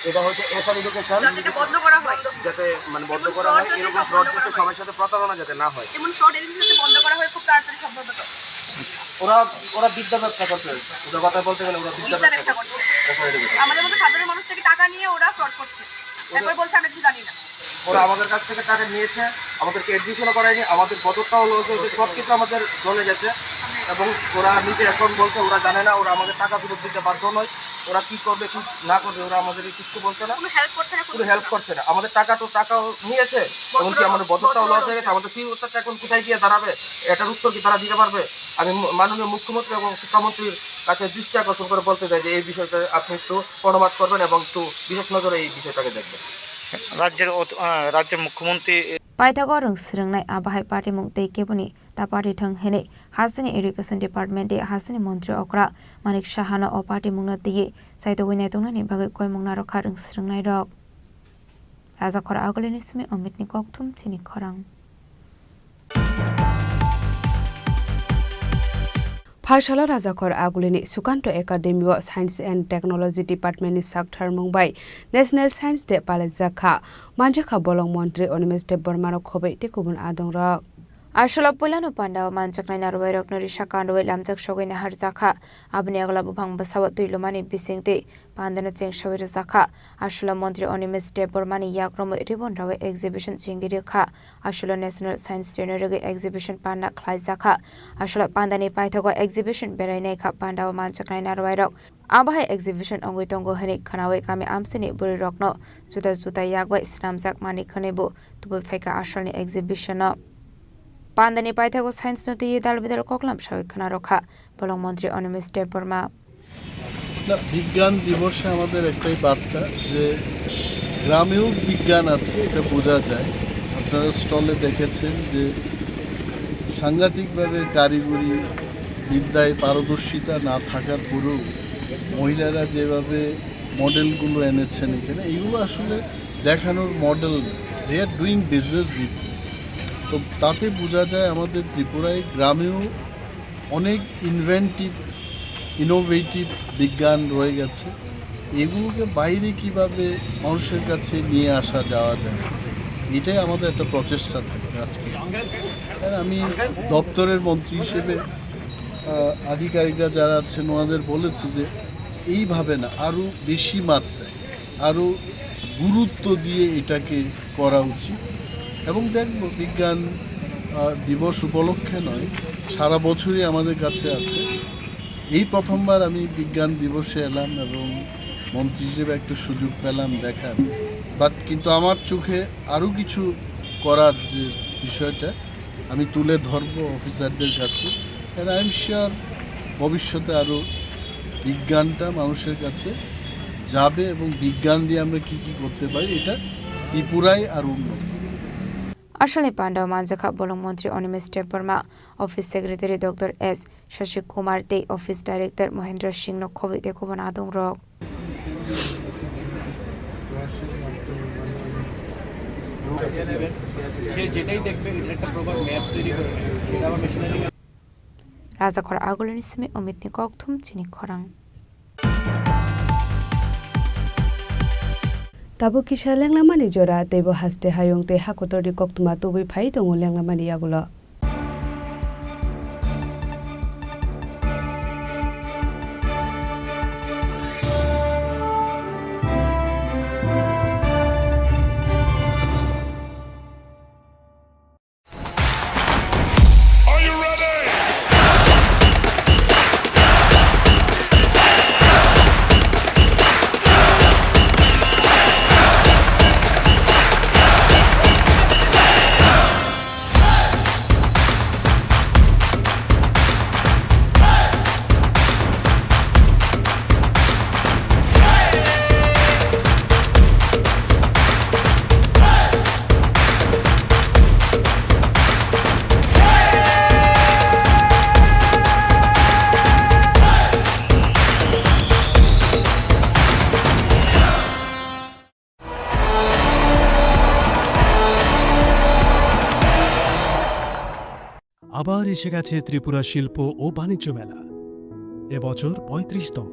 এটা হচ্ছে এসআর এডুকেশন, যাতে এটা বন্ধ করা হয়। যাতে মানে বন্ধ করা হয়, ফ্রড যাতে এরকম না ফ্রড হয়। যাতে সবার সাথে প্রতারণা যাতে না হয়। এমন ফ্রড এজেন্সি যাতে বন্ধ করা হয় খুব তাড়াতাড়ি সম্ভবত। ওরা, ওরা বিদ্যা ব্যবসা করছে, ওদের কথা বলতে গেলে ওরা বিদ্যা বিদ্যা ব্যবসা ব্যবসা করছে। করছে। SR education. আমাদের মতো সাধারণ মানুষ থেকে টাকা নিয়ে ওরা ফ্রড করছে। ওরা তারপর বলছে আমরা কিছু জানি না। ওরা আমাদের কাছ থেকে টাকা নিয়েছে, আমাদেরকে অ্যাডমিশনও করায়নি, আমাদের বদরটাও লস হয়েছে, সব কিছু আমাদের জলে গেছে। এবং ওরা নিজে এখন বলছে ওরা জানে না, ওরা আমাদের টাকা ফেরত দিতে বাধ্য নয়। ওরা কি করবে কি না করবে ওরা আমাদের কিচ্ছু বলছে না, কোনো হেল্প করছে না, কোনো হেল্প করছে না। আমাদের টাকা তো টাকাও নিয়েছে, এমনকি আমাদের বদরটাও লস হয়ে গেছে। আমাদের ফিউচারটা এখন কোথায় গিয়ে দাঁড়াবে, এটার উত্তর কি তারা দিতে পারবে? আমি ম-, মাননীয় মুখ্যমন্ত্রী এবং শিক্ষামন্ত্রীর কাছে দৃষ্টি আকর্ষণ করে বলতে চাই যে এই বিষয়টা আপনি একটু কর্ণপাত করবেন এবং একটু বিশেষ নজরে এই বিষয়টাকে দেখবেন। রাজ্যের অত-, আহ, রাজ্যের মুখ্যমন্ত্রী Paithago rwng swrwngnai abo hai patimung tei keboni ta party thwng hinwi hasteni Education Department tei hasteni montri okra Manik Sahano o patimungno twiwi chaitugwi naituknani bagwi koimung narwkha rwng swrwngnairok. Rajakhor Agulini simi Omitni kokthum chini khorang. Harsalo Rajakhor Agulini Sukanto Academy o Science and Technology Department ni sak tharmung bai National Science Day palaijak kha. Manjakha bolong montri Animesh Debbarma no khoboi tei kubun adong rok. Aswlao puilano pandao manjaknai narwuiairokno risa kandwui lamjak sogwi naharjakha. Aboni yagulo buphang bwsao twi lumani bising tei pandano chengsaui rwjakha. Aswlao montri Animesh Debbarmani yak romwi ribbon raui exhibition chengwi rwkha. Aswlao National Science Day-no rwgwi exhibition panda khlaijakha. Aswlao pandani paithago exhibition berainaikha pandao manjaknai narwuiairok. Abo hai exhibition wngwi tongo hwnwi khwnaui kami amchaini bwrwirokno juda juda yak bai swnamjak manwi khwnwi bo tubui phaikha aswlani exhibition-o. Pandani paithago science-no twiwi dal bidal koklam saui khwna rwkha bolong montri Animesh Debbarma. না, বিজ্ঞান দিবসে আমাদের একটাই বার্তা যে গ্রামেও বিজ্ঞান আছে, এটা বোঝা যায়। আপনারা স্টলে দেখেছেন যে সাংঘাতিকভাবে কারিগরি বিদ্যায় পারদর্শিতা না থাকার পরেও মহিলারা যেভাবে মডেলগুলো এনেছেন এখানে, এইগুলো আসলে দেখানোর model. They are doing business with this। তো তাতে বোঝা যায় আমাদের ত্রিপুরায় গ্রামেও অনেক ইনভেন্টিভ, ইনোভেটিভ বিজ্ঞান রয়ে গেছে। এগুলোকে বাইরে কিভাবে মানুষের কাছে নিয়ে আসা যাওয়া যায়, এটাই আমাদের একটা প্রচেষ্টা থাকবে আজকে। হ্যাঁ, আমি দপ্তরের মন্ত্রী হিসেবে, আহ, আধিকারিকরা যারা আছেন ওনাদের বলেছি যে এইভাবে না, আরও বেশি মাত্রায়, আরও গুরুত্ব দিয়ে এটাকে করা উচিত। এবং দেখব বিজ্ঞান, আহ, দিবস উপলক্ষে নয়, সারা বছরই আমাদের কাছে আছে। এই প্রথমবার আমি বিজ্ঞান দিবসে এলাম এবং মন্ত্রী হিসেবে একটা সুযোগ পেলাম দেখার। বাট কিন্তু আমার চোখে আরও কিছু করার যে বিষয়টা, আমি তুলে ধরবো অফিসারদের কাছে। And I am sure ভবিষ্যতে আরও বিজ্ঞানটা মানুষের কাছে যাবে এবং বিজ্ঞান দিয়ে আমরা কি কি করতে পারি, এটা ত্রিপুরায় আরও উন্নত হবে। Aswlani pandao manjakha bolong montri Animesh Debbarma, office secretary Doctor S Shashi Kumar tei office director Mohendra Singh no khoboi tei kubun adong rok. সে যেটাই দেখবে, এটা একটা প্রপার ম্যাপ তৈরি করে নেবে। এটা আবার machinery. Rajakhor Agulini simi Umitni kokthum chini khorang. Tabuk kisa lenglamani jora, teibo haste hayung tei hakotorni koktwma tubui phai tongo lenglamani yagulo. আবার এসে গেছে ত্রিপুরা শিল্প ও বাণিজ্য মেলা, এবছর পঁয়ত্রিশতম।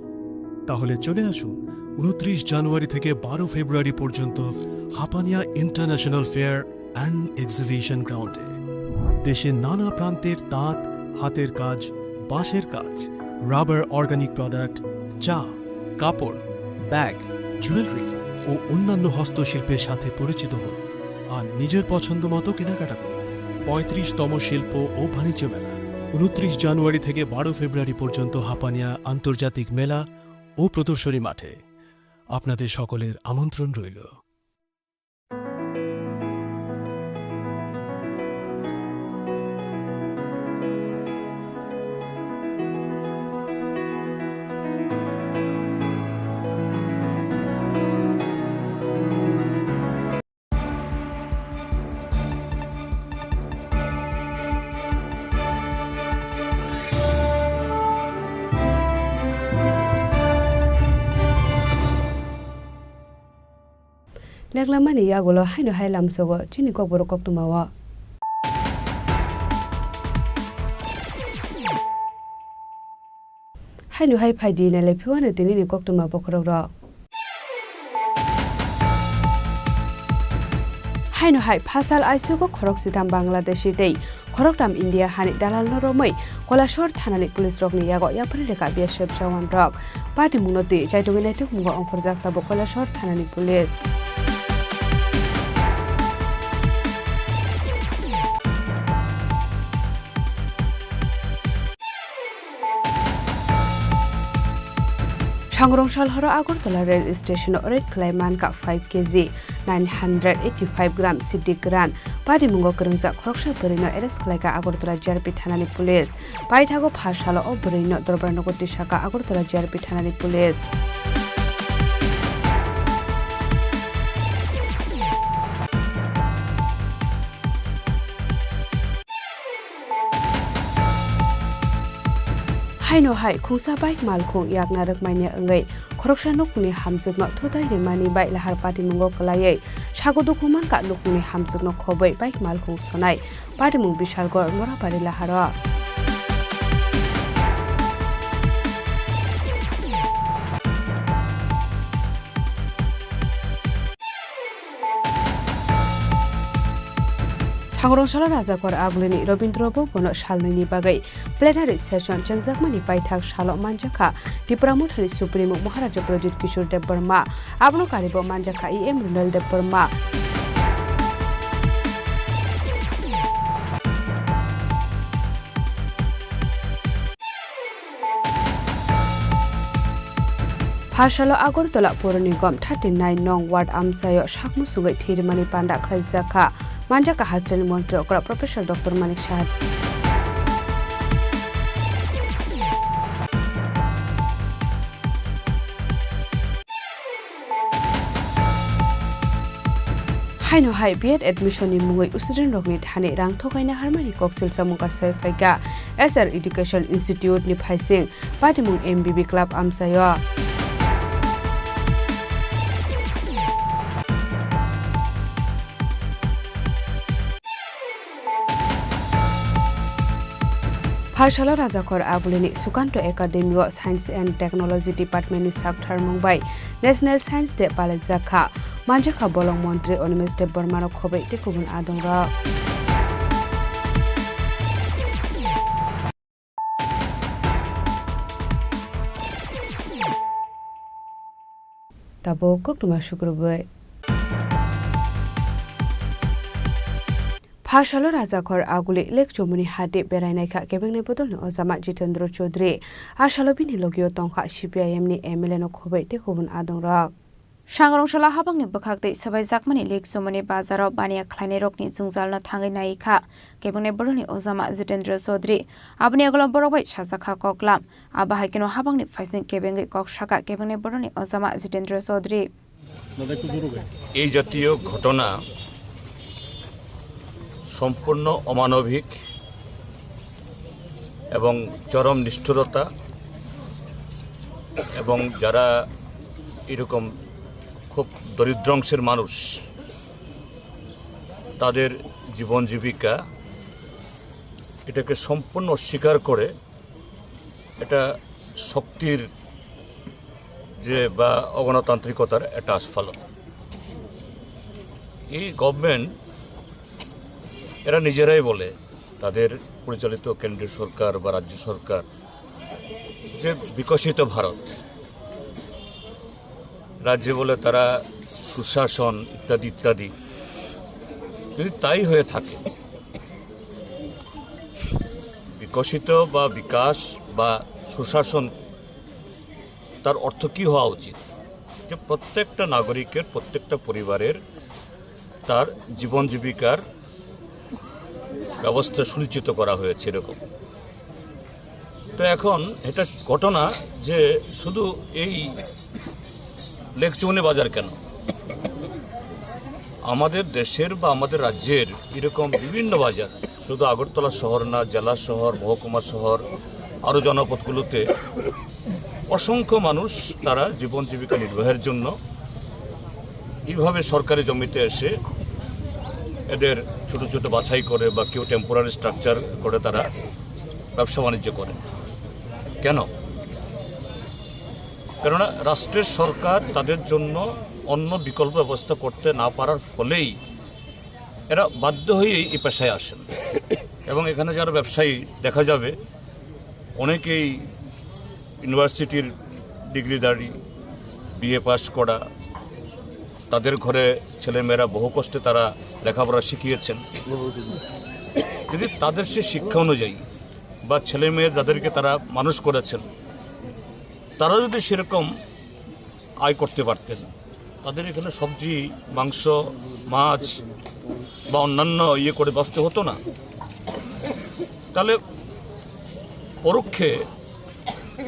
তাহলে চলে আসুন উনত্রিশ জানুয়ারি থেকে বারো ফেব্রুয়ারি পর্যন্ত Hapania international fair and exhibition গ্রাউন্ডে। দেশের নানা প্রান্তের তাঁত, হাতের কাজ, বাঁশের কাজ, রাবার অর্গানিক প্রোডাক্ট, চা, কাপড়, ব্যাগ, জুয়েলারি ও অন্যান্য হস্তশিল্পের সাথে পরিচিত হন আর নিজের পছন্দ মতো কেনাকাটা করুন। পঁয়ত্রিশতম শিল্প ও বাণিজ্য মেলা, উনত্রিশ জানুয়ারি থেকে বারো ফেব্রুয়ারি পর্যন্ত হাপানিয়া আন্তর্জাতিক মেলা ও প্রদর্শনী মাঠে। আপনাদের সকলের আমন্ত্রণ রইল। Lenglamani yagulo haino hai lamsogo chini kokborok koktwmao. Haino hai phai di, nailai phiyo ano tini ni koktwma bokhorok rok. Haino hai phasal aisugo khorok sitham Bangladeshi tei khoroktham India hani dalal no romwi Koilashahar thanani police rokni yago yapharwi rwkha B S F jawan rok. Patimungno twi chaitugwi naithok mungo ongkhorjak tabuk Koilashahar thanani police. Sangrong sal horo Agartala rail station o raid khlai mankha five K G, nine hundred eighty-five gram sidik gran. Patimungo kwrwngjak khoroksa bwrwino arrest khlaikha Agartala G R P thanani police. Paithago pha salo o bwrwino dorbar nogo tisaka Agartala G R P thanani police. Haino hai khungsa bike malkhung yakna rwkmani wngwi khoroksa nukungni hamjwkno thutai rimani bai lahar patimungo kwlaiwi sago dukhu mankha nukungni hamjwkno khobwi bike malkhung sonai patimung Bishalgarh Morabari laharo. Sangrong salo Rajakhor Agulini Rabindra Bhavan-o salnwini bagwi plenary session chengjakmani paithak salo manjakha Tipra Mothani Supremo Maharaja Pradyut Kishore Debbarma, abono karibo manjakha E M Runal Debbarma. Phasalo Agartala Purani Gom thirty nine nong ward amchaio sakmwswngwi thwirimani panda khlaijakha, manjakha hasteni montri okra Professor Doctor Manik Saha. Haino hai B Ed admission ni mungwi student rokni thani rang thokaina harmani koksil chamung kasai phaikha S R Education Institute ni phaising patimung M B B club amchaio. Phaisalo Rajakhor Agulini Sukanto Academy o Science and Technology Department ni sak tharmung bai National Science Day palaijakha. Manjakha bolong montri Animesh Debbarma rok khobwi tei kubun adongrok. Tabuk koktwma sukrubwi. Phasalo Rajakhor Aguli Lake Chomoni hati berainaikha kebengnai bodolni ojama Jitendra Chaudhary. Asalo bini logio tongkha C P I M ni M L A no khobwi tei kubun adongrok. Sangrong salo habangni bwkhak tei swbaijakmani Lake Chomoni bazaro baniya khlainairokni jwngjalno thangwi naikha kebengnai bodolni ojama Jitendra Chaudhary. Aboni agulo borok bai sajakha koklam. Abo hai kheno habangni phaising kebengwi kok sakha kebengnai borokni ojama Jitendra Chaudhary. এই জাতীয় ঘটনা সম্পূর্ণ অমানবিক এবং চরম নিষ্ঠুরতা, এবং যারা এরকম খুব দরিদ্র অংশের মানুষ, তাদের জীবন জীবিকা, এটাকে সম্পূর্ণ অস্বীকার করে এটা শক্তির যে বা অগণতান্ত্রিকতার একটা আস্ফালন। এই গভর্নমেন্ট এরা নিজেরাই বলে তাদের পরিচালিত কেন্দ্রীয় সরকার বা রাজ্য সরকার যে বিকশিত ভারত, রাজ্যে বলে তারা সুশাসন ইত্যাদি ইত্যাদি। যদি তাই হয়ে থাকে, বিকশিত বা বিকাশ বা সুশাসন, তার অর্থ কি হওয়া উচিত? যে প্রত্যেকটা নাগরিকের, প্রত্যেকটা পরিবারের তার জীবন জীবিকার ব্যবস্থা সুনিশ্চিত করা হয়েছে এরকম। তো এখন এটা ঘটনা যে শুধু এই লেক চৌনি বাজার কেন, আমাদের দেশের বা আমাদের রাজ্যের এরকম বিভিন্ন বাজার, শুধু আগরতলা শহর না, জেলা শহর, মহকুমা শহর, আরও জনপদগুলোতে অসংখ্য মানুষ তারা জীবন জীবিকা নির্বাহের জন্য এইভাবে সরকারি জমিতে এসে এদের ছোট ছোট বাছাই করে বা কেউ টেম্পোরারি স্ট্রাকচার করে তারা ব্যবসা বাণিজ্য করে। কেন? কেননা রাষ্ট্রের সরকার তাদের জন্য অন্য বিকল্প ব্যবস্থা করতে না পারার ফলেই এরা বাধ্য হয়েই এই পেশায় আসেন। এবং এখানে যারা ব্যবসায়ী দেখা যাবে, অনেকেই ইউনিভার্সিটির ডিগ্রিধারী, বিএ পাস করা, তাদের ঘরে ছেলেমেয়েরা বহু কষ্টে তারা লেখাপড়া শিখিয়েছেন। যদি তাদের সেই শিক্ষা অনুযায়ী বা ছেলেমেয়ে যাদেরকে তারা মানুষ করেছেন, তারা যদি সেরকম আয় করতে পারতেন, তাদের এখানে সবজি, মাংস, মাছ বা অন্যান্য ইয়ে করে বাঁচতে হতো না। তাহলে পরোক্ষে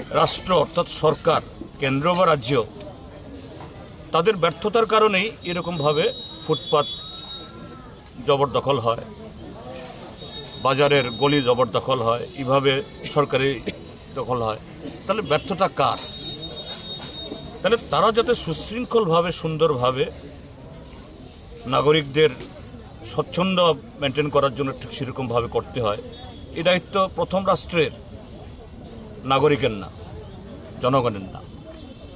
রাষ্ট্র, অর্থাৎ সরকার, কেন্দ্র বা রাজ্য, তাদের ব্যর্থতার কারণেই এরকমভাবে ফুটপাত জবরদখল হয়, বাজারের গলি জবরদখল হয়, এইভাবে সরকারি দখল হয়, তাহলে ব্যর্থতা কার? তাহলে তারা যাতে সুশৃঙ্খলভাবে, সুন্দরভাবে নাগরিকদের স্বচ্ছন্দ মেনটেন করার জন্য ঠিক সেরকমভাবে করতে হয়, এই দায়িত্ব প্রথম রাষ্ট্রের, নাগরিকের না, জনগণের না।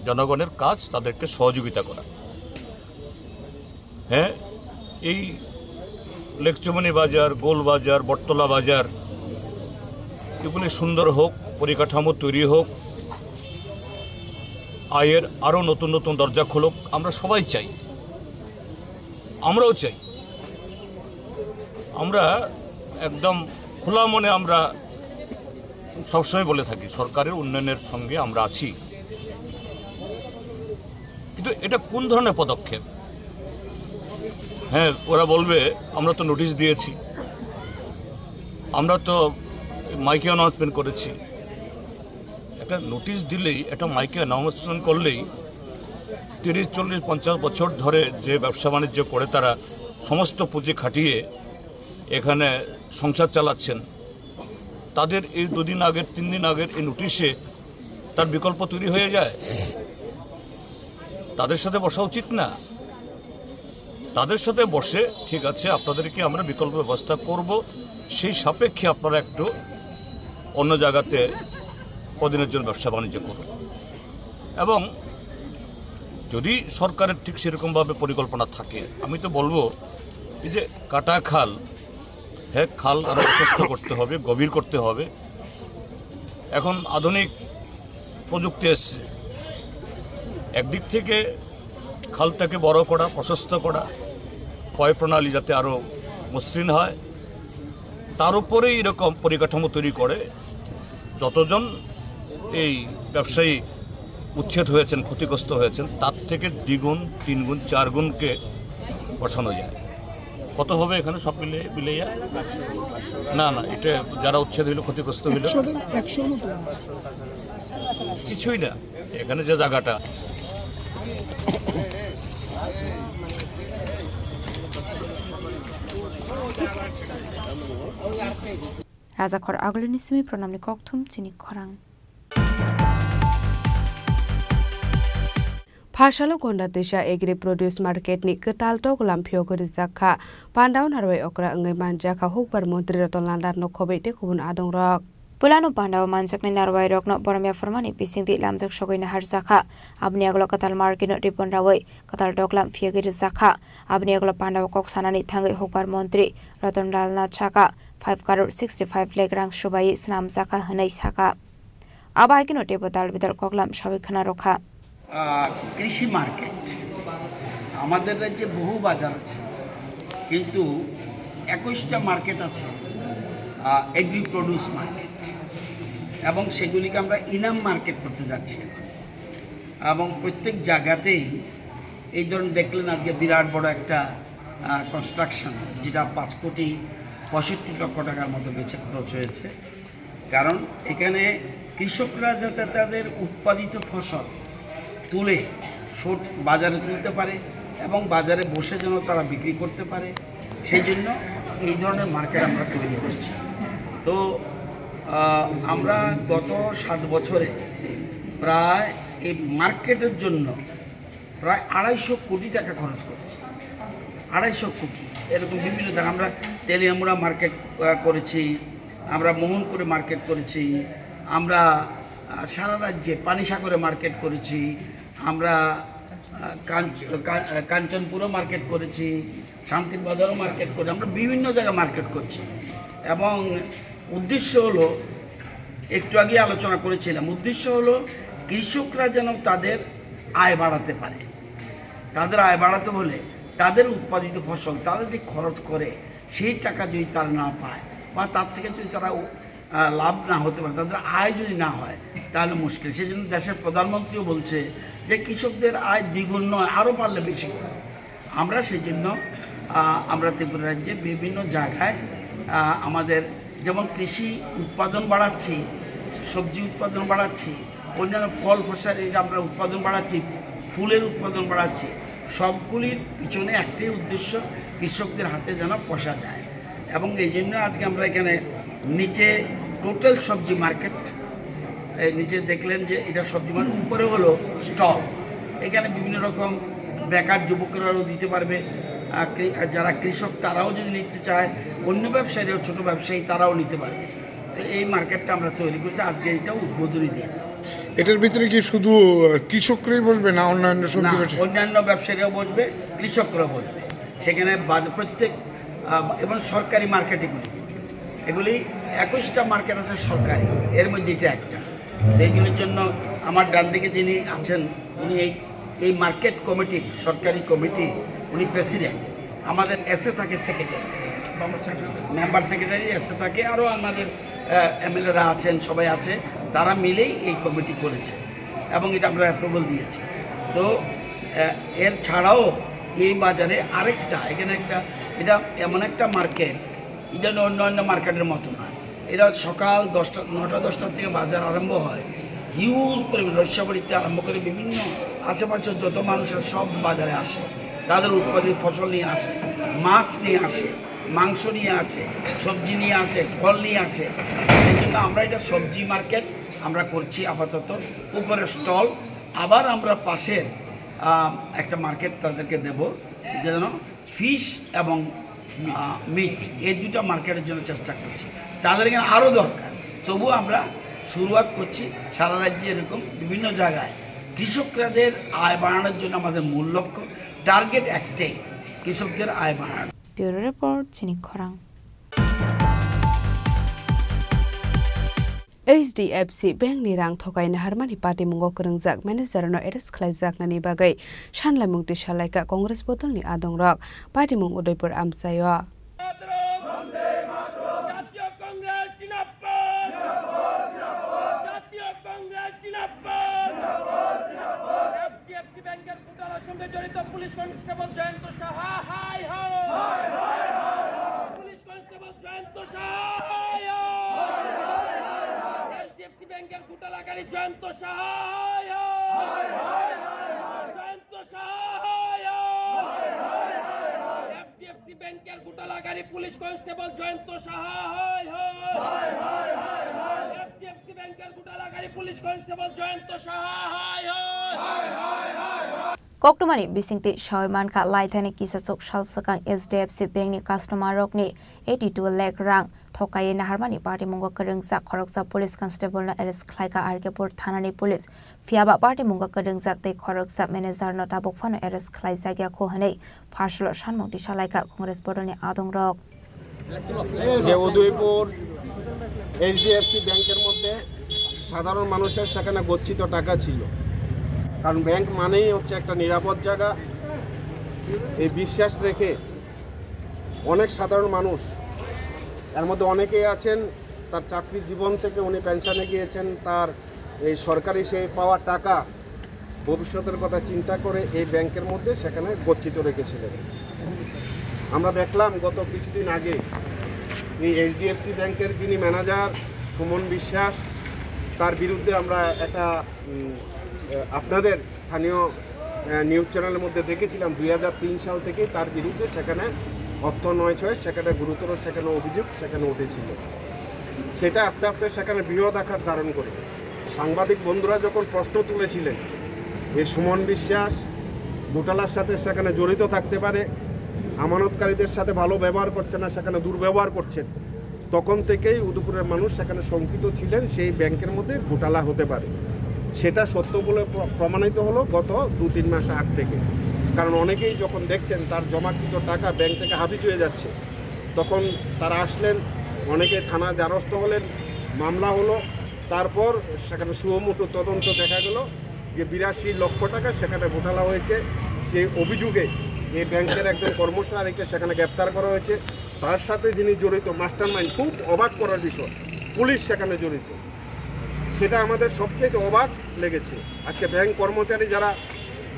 জনগণের কাজ তাদেরকে সহযোগিতা করা। হ্যাঁ, এই লেকচুমনি বাজার, গোল বাজার, বটতলা বাজার, এগুলি সুন্দর হোক, পরিকাঠামো তৈরি হোক, আয়ের আরও নতুন নতুন দরজা খুলুক, আমরা সবাই চাই, আমরাও চাই। আমরা একদম খোলা মনে আমরা সবসময় বলে থাকি, সরকারের উন্নয়নের সঙ্গে আমরা আছি। কিন্তু এটা কোন ধরনের পদক্ষেপ? হ্যাঁ, ওরা বলবে, "আমরা তো নোটিশ দিয়েছি, আমরা তো মাইকে অ্যানাউন্সমেন্ট করেছি।" একটা নোটিশ দিলেই, একটা মাইকে অ্যানাউন্সমেন্ট করলেই তিরিশ, চল্লিশ, পঞ্চাশ বছর ধরে যে ব্যবসা বাণিজ্য করে তারা সমস্ত পুঁজি খাটিয়ে এখানে সংসার চালাচ্ছেন, তাদের এই দুদিন আগের, তিন দিন আগের এই নোটিশে তার বিকল্প তৈরি হয়ে যায়? তাদের সাথে বসা উচিত না? তাদের সাথে বসে, "ঠিক আছে, আপনাদেরকে আমরা বিকল্প ব্যবস্থা করব, সেই সাপেক্ষে আপনারা একটু অন্য জায়গাতে কদিনের জন্য ব্যবসা বাণিজ্য করুন।" এবং যদি সরকারের ঠিক সেরকমভাবে পরিকল্পনা থাকে, আমি তো বলবো, এই যে কাটা খাল, হ্যাঁ, খাল আরো প্রশস্ত করতে হবে, গভীর করতে হবে। এখন আধুনিক প্রযুক্তি এসছে, একদিক থেকে খালটাকে বড় করা, প্রশস্ত করা, পয় প্রণালী যাতে আরো মসৃণ হয়, তার উপরে এরকম পরিকাঠামো তৈরি করে যতজন এই ব্যবসায়ী উচ্ছেদ হয়েছেন, ক্ষতিগ্রস্ত হয়েছেন, তার থেকে দ্বিগুণ, তিনগুণ, চারগুণকে বসানো যায়। কত হবে এখানে সব মিলে, মিলিয়ে? না, না, এটা যারা উচ্ছেদ হইল, ক্ষতিগ্রস্ত হইল, একশো জন, একশোর মতো। কিছুই না, এখানে যে জায়গাটা। Rajakhor Agulini simi pranamni kokthum chini khorang. Phasalo Gonda Teisa Agri Produce Market ni kwtal tok lamphio gori jakha. Pandao narwai okra wngwi manjakha hukbar montri Ratan Lal Nath no khobai tei kubun adongrok. Pulano pandao manjaknai narwai rokno borom yapharmani bisingdi lamjak sogwi naharjakha. Aboni agolo kwtal market no ribon rawi kwtal tok lamphio gori jakha. Aboni agolo pandao kok sanani thangwi hukbar montri Ratan Lal Nath saka, five crore sixty five lakh rang subai swnamjakha hwnwi saka. Abo hai kheno teibo dal bidal koklam sawi khna rokha. আহ, কৃষি মার্কেট। আমাদের রাজ্যে বহু বাজার আছে, কিন্তু একুশটা মার্কেট আছে, আহ, agri produce market, এবং সেগুলিকে আমরা ইনাম মার্কেট করতে যাচ্ছি এখন। এবং প্রত্যেক জায়গাতেই এই ধরনের দেখলেন আজকে বিরাট বড় একটা, আহ, কনস্ট্রাকশন, যেটা পাঁচ কোটি পঁয়ষট্টি লক্ষ টাকার মতো গেছে, খরচ হয়েছে। কারণ এখানে কৃষকরা যাতে তাদের উৎপাদিত ফসল তুলে সঠ বাজারে তুলতে পারে এবং বাজারে বসে যেন তারা বিক্রি করতে পারে, সেই জন্য এই ধরনের মার্কেট আমরা তৈরি করছি। তো, আহ, আমরা গত সাত বছরে প্রায় এই মার্কেটের জন্য প্রায় আড়াইশো কোটি টাকা খরচ করেছি। আড়াইশো কোটি, এরকম বিভিন্ন জায়গা। আমরা তেলিয়ামুড়া মার্কেট, আহ, করেছি, আমরা মোহনপুরে মার্কেট করেছি, আমরা, আহ, সারা রাজ্যে পানিসাগরে মার্কেট করেছি আমরা, আহ, কাঞ্চ-, কা-, আহ, কাঞ্চনপুরও মার্কেট করেছি, শান্তির বাজারও মার্কেট করেছি, আমরা বিভিন্ন জায়গায় মার্কেট করছি। এবং উদ্দেশ্য হলো, একটু আগে আলোচনা করেছিলাম, উদ্দেশ্য হলো কৃষকরা যেন তাদের আয় বাড়াতে পারে। তাদের আয় বাড়াতে হলে তাদের উৎপাদিত ফসল, তারা যে খরচ করে, সেই টাকা যদি তারা না পায় বা তার থেকে যদি তারা আহ, লাভ না হতে পারে, তাদের আয় যদি না হয়, তাহলে মুশকিল। সেই জন্য দেশের প্রধানমন্ত্রীও বলছে যে কৃষকদের আয় দ্বিগুণ নয়, আরও পারলে বেশি করে। আমরা সেই জন্য, আহ, আমরা ত্রিপুরা রাজ্যে বিভিন্ন জায়গায়, আহ, আমাদের যেমন কৃষি উৎপাদন বাড়াচ্ছি, সবজি উৎপাদন বাড়াচ্ছি, অন্যান্য ফল ফসল, এটা আমরা উৎপাদন বাড়াচ্ছি, ফুলের উৎপাদন বাড়াচ্ছি। সবগুলির পিছনে একটাই উদ্দেশ্য, কৃষকদের হাতে যেন পয়সা যায়। এবং এই জন্য আজকে আমরা এখানে নিচে টোটাল সবজি মার্কেট, এই নিচে দেখলেন যে এটা সবজি মার্কেট, উপরে হলো স্টল। এখানে বিভিন্ন রকম বেকার যুবকরাও দিতে পারবে, আহ, কৃ-, যারা কৃষক তারাও যদি নিতে চায়, অন্য ব্যবসায়ীরাও, ছোট ব্যবসায়ী তারাও নিতে পারবে। তো এই মার্কেটটা আমরা তৈরি করছি, আজকে এটা উদ্বোধনী দিন। এটার ভিতরে কি শুধু, আহ, কৃষকরাই বসবে না অন্যান্য সবজি না, ব্যবসায়ী? অন্যান্য ব্যবসায়ীরাও বসবে, কৃষকরাও বসবে। সেখানে বাজ-, প্রত্যেক, আহ, এবং সরকারি মার্কেট এগুলি কিন্তু। এগুলি একুশটা মার্কেট আছে সরকারি, এর মধ্যে এটা একটা। তো এইগুলির জন্য আমার ডান দিকে যিনি আছেন, উনি এই, এই মার্কেট কমিটির, সরকারি কমিটি, উনি প্রেসিডেন্ট। আমাদের এসএ থাকে সেক্রেটারি, মেম্বার সেক্রেটারি এসএ থাকে, আরও আমাদের, আহ, এমএলএরা আছেন, সবাই আছে, তারা মিলেই এই কমিটি করেছে এবং এটা আমরা অ্যাপ্রুভাল দিয়েছি। তো, আহ, এর ছাড়াও এই বাজারে আরেকটা, এখানে একটা, এটা এমন একটা মার্কেট, এটা অন্য অন্য মার্কেটের মতো নয়। এটা সকাল দশটা, নটা দশটার থেকে বাজার আরম্ভ হয়। হিউজ পরিমাণ রসিয়াবাড়িতে আরম্ভ করে বিভিন্ন আশেপাশের যত মানুষ আছে সব বাজারে আসে, তাদের উৎপাদিত ফসল নিয়ে আসে, মাছ নিয়ে আসে, মাংস নিয়ে আসে, সবজি নিয়ে আসে, ফল নিয়ে আসে। সেই জন্য আমরা এটা সবজি মার্কেট আমরা করছি আপাতত, উপরে স্টল। আবার আমরা পাশের, আহ, একটা মার্কেট তাদেরকে দেব, যেন ফিশ এবং, আহ, মিট, এই দুইটা মার্কেটের জন্য চেষ্টা করছি। তাদের এখানে আরও দরকার, তবুও আমরা শুরুয়াত করছি। সারা রাজ্যে এরকম বিভিন্ন জায়গায় কৃষকদের আয় বাড়ানোর জন্য আমাদের মূল লক্ষ্য, টার্গেট একটাই, কৃষকদের আয় বাড়ানো। Bureau Report, Chini Khorang. H D F C Bank ni rang thokai naharmani patimungo kwrwngjak manager no arrest khlaijaknani bagwi sanlaimung twi salaikha Congress bodolni adongrok. Patimung Udaipur amchaio. জাতীয় কংগ্রেস জিন্দাবাদ। জাতীয় কংগ্রেস জিন্দাবাদ। এইচডিএফসি ব্যাংকের ঘোটালার সঙ্গে জড়িত পুলিশ কনস্টেবল জয়ন্ত সাহা, হায় হায়। Police constable Jayanta সাহা, হায় হায়। এইচডিএফসি ব্যাংকের ঘোটালাকারী জয়ন্ত সাহা, হায় হায়। জয়ন্ত সাহা, হায় হায়। এইচডিএফসি ব্যাংকের ঘোটালাকারী পুলিশ কনস্টেবল জয়ন্ত সাহা, হায় হায়। এইচডিএফসি ব্যাংকের ঘোটালাকারী পুলিশ কনস্টেবল জয়ন্ত সাহা, হায় হায়। Koktwmani bisingtwi sawi mankha, laithani kisachuk sal swkang H D F C Bank ni customer rokni eighty two lakh rang thokaiwi naharmani patimungo kwrwngjak khoroksa police constable no arrest khlaikha R K Pur thanani police. Phiyaba patimungo kwrwngjak tei khoroksa manager no tabuk phano arrest khlaijakya kho hwnwi pharsalo sanmung twi salaikha Congress bodolni adongrok. যে উদয়পুর এইচডিএফসি ব্যাংকের মধ্যে সাধারণ মানুষের সেখানে গচ্ছিত টাকা ছিল, কারণ ব্যাংক মানেই হচ্ছে একটা নিরাপদ জায়গা। এই বিশ্বাস রেখে অনেক সাধারণ মানুষ, এর মধ্যে অনেকেই আছেন, তার চাকরি জীবন থেকে উনি পেনশনে গিয়েছেন, তার এই সরকারি সেই পাওয়া টাকা ভবিষ্যতের কথা চিন্তা করে এই ব্যাংকের মধ্যে সেখানে গচ্ছিত রেখেছিলেন। আমরা দেখলাম গত কিছুদিন আগে এই এইচডিএফসি ব্যাংকের যিনি ম্যানেজার সুমন বিশ্বাস, তার বিরুদ্ধে আমরা একটা, উম, আহ, আপনাদের স্থানীয়, আহ, নিউজ চ্যানেলের মধ্যে দেখেছিলাম, দুই হাজার তিন সাল থেকে তার বিরুদ্ধে সেখানে অর্থ নয় ছয় সেখানে গুরুতর সেখানে অভিযোগ সেখানে উঠেছিল। সেটা আস্তে আস্তে সেখানে বৃহৎ আকার ধারণ করে। সাংবাদিক বন্ধুরা যখন প্রশ্ন তুলেছিলেন যে সুমন বিশ্বাস ঘোটালার সাথে সেখানে জড়িত থাকতে পারে, আমানতকারীদের সাথে ভালো ব্যবহার করছে না, সেখানে দুর্ব্যবহার করছেন, তখন থেকেই উদয়পুরের মানুষ সেখানে শঙ্কিত ছিলেন, সেই ব্যাংকের মধ্যে ঘোটালা হতে পারে। সেটা সত্য বলে প্র-, প্রমাণিত হলো গত দু তিন মাস আগ থেকে। কারণ অনেকেই যখন দেখছেন তার জমাকৃত টাকা ব্যাংক থেকে হাফিজ হয়ে যাচ্ছে, তখন তারা আসলেন, অনেকে থানায় দ্বারস্থ হলেন, মামলা হলো। তারপর সেখানে সুও মোটো তদন্ত দেখা গেল যে বিরাশি লক্ষ টাকা সেখানে ঘোটালা হয়েছে। সেই অভিযোগে এই ব্যাংকের একজন কর্মচারীকে সেখানে গ্রেপ্তার করা হয়েছে। তার সাথে যিনি জড়িত মাস্টারমাইন্ড, খুব অবাক করার বিষয়, পুলিশ সেখানে জড়িত, সেটা আমাদের সবচেয়ে অবাক লেগেছে। আজকে ব্যাংক কর্মচারী যারা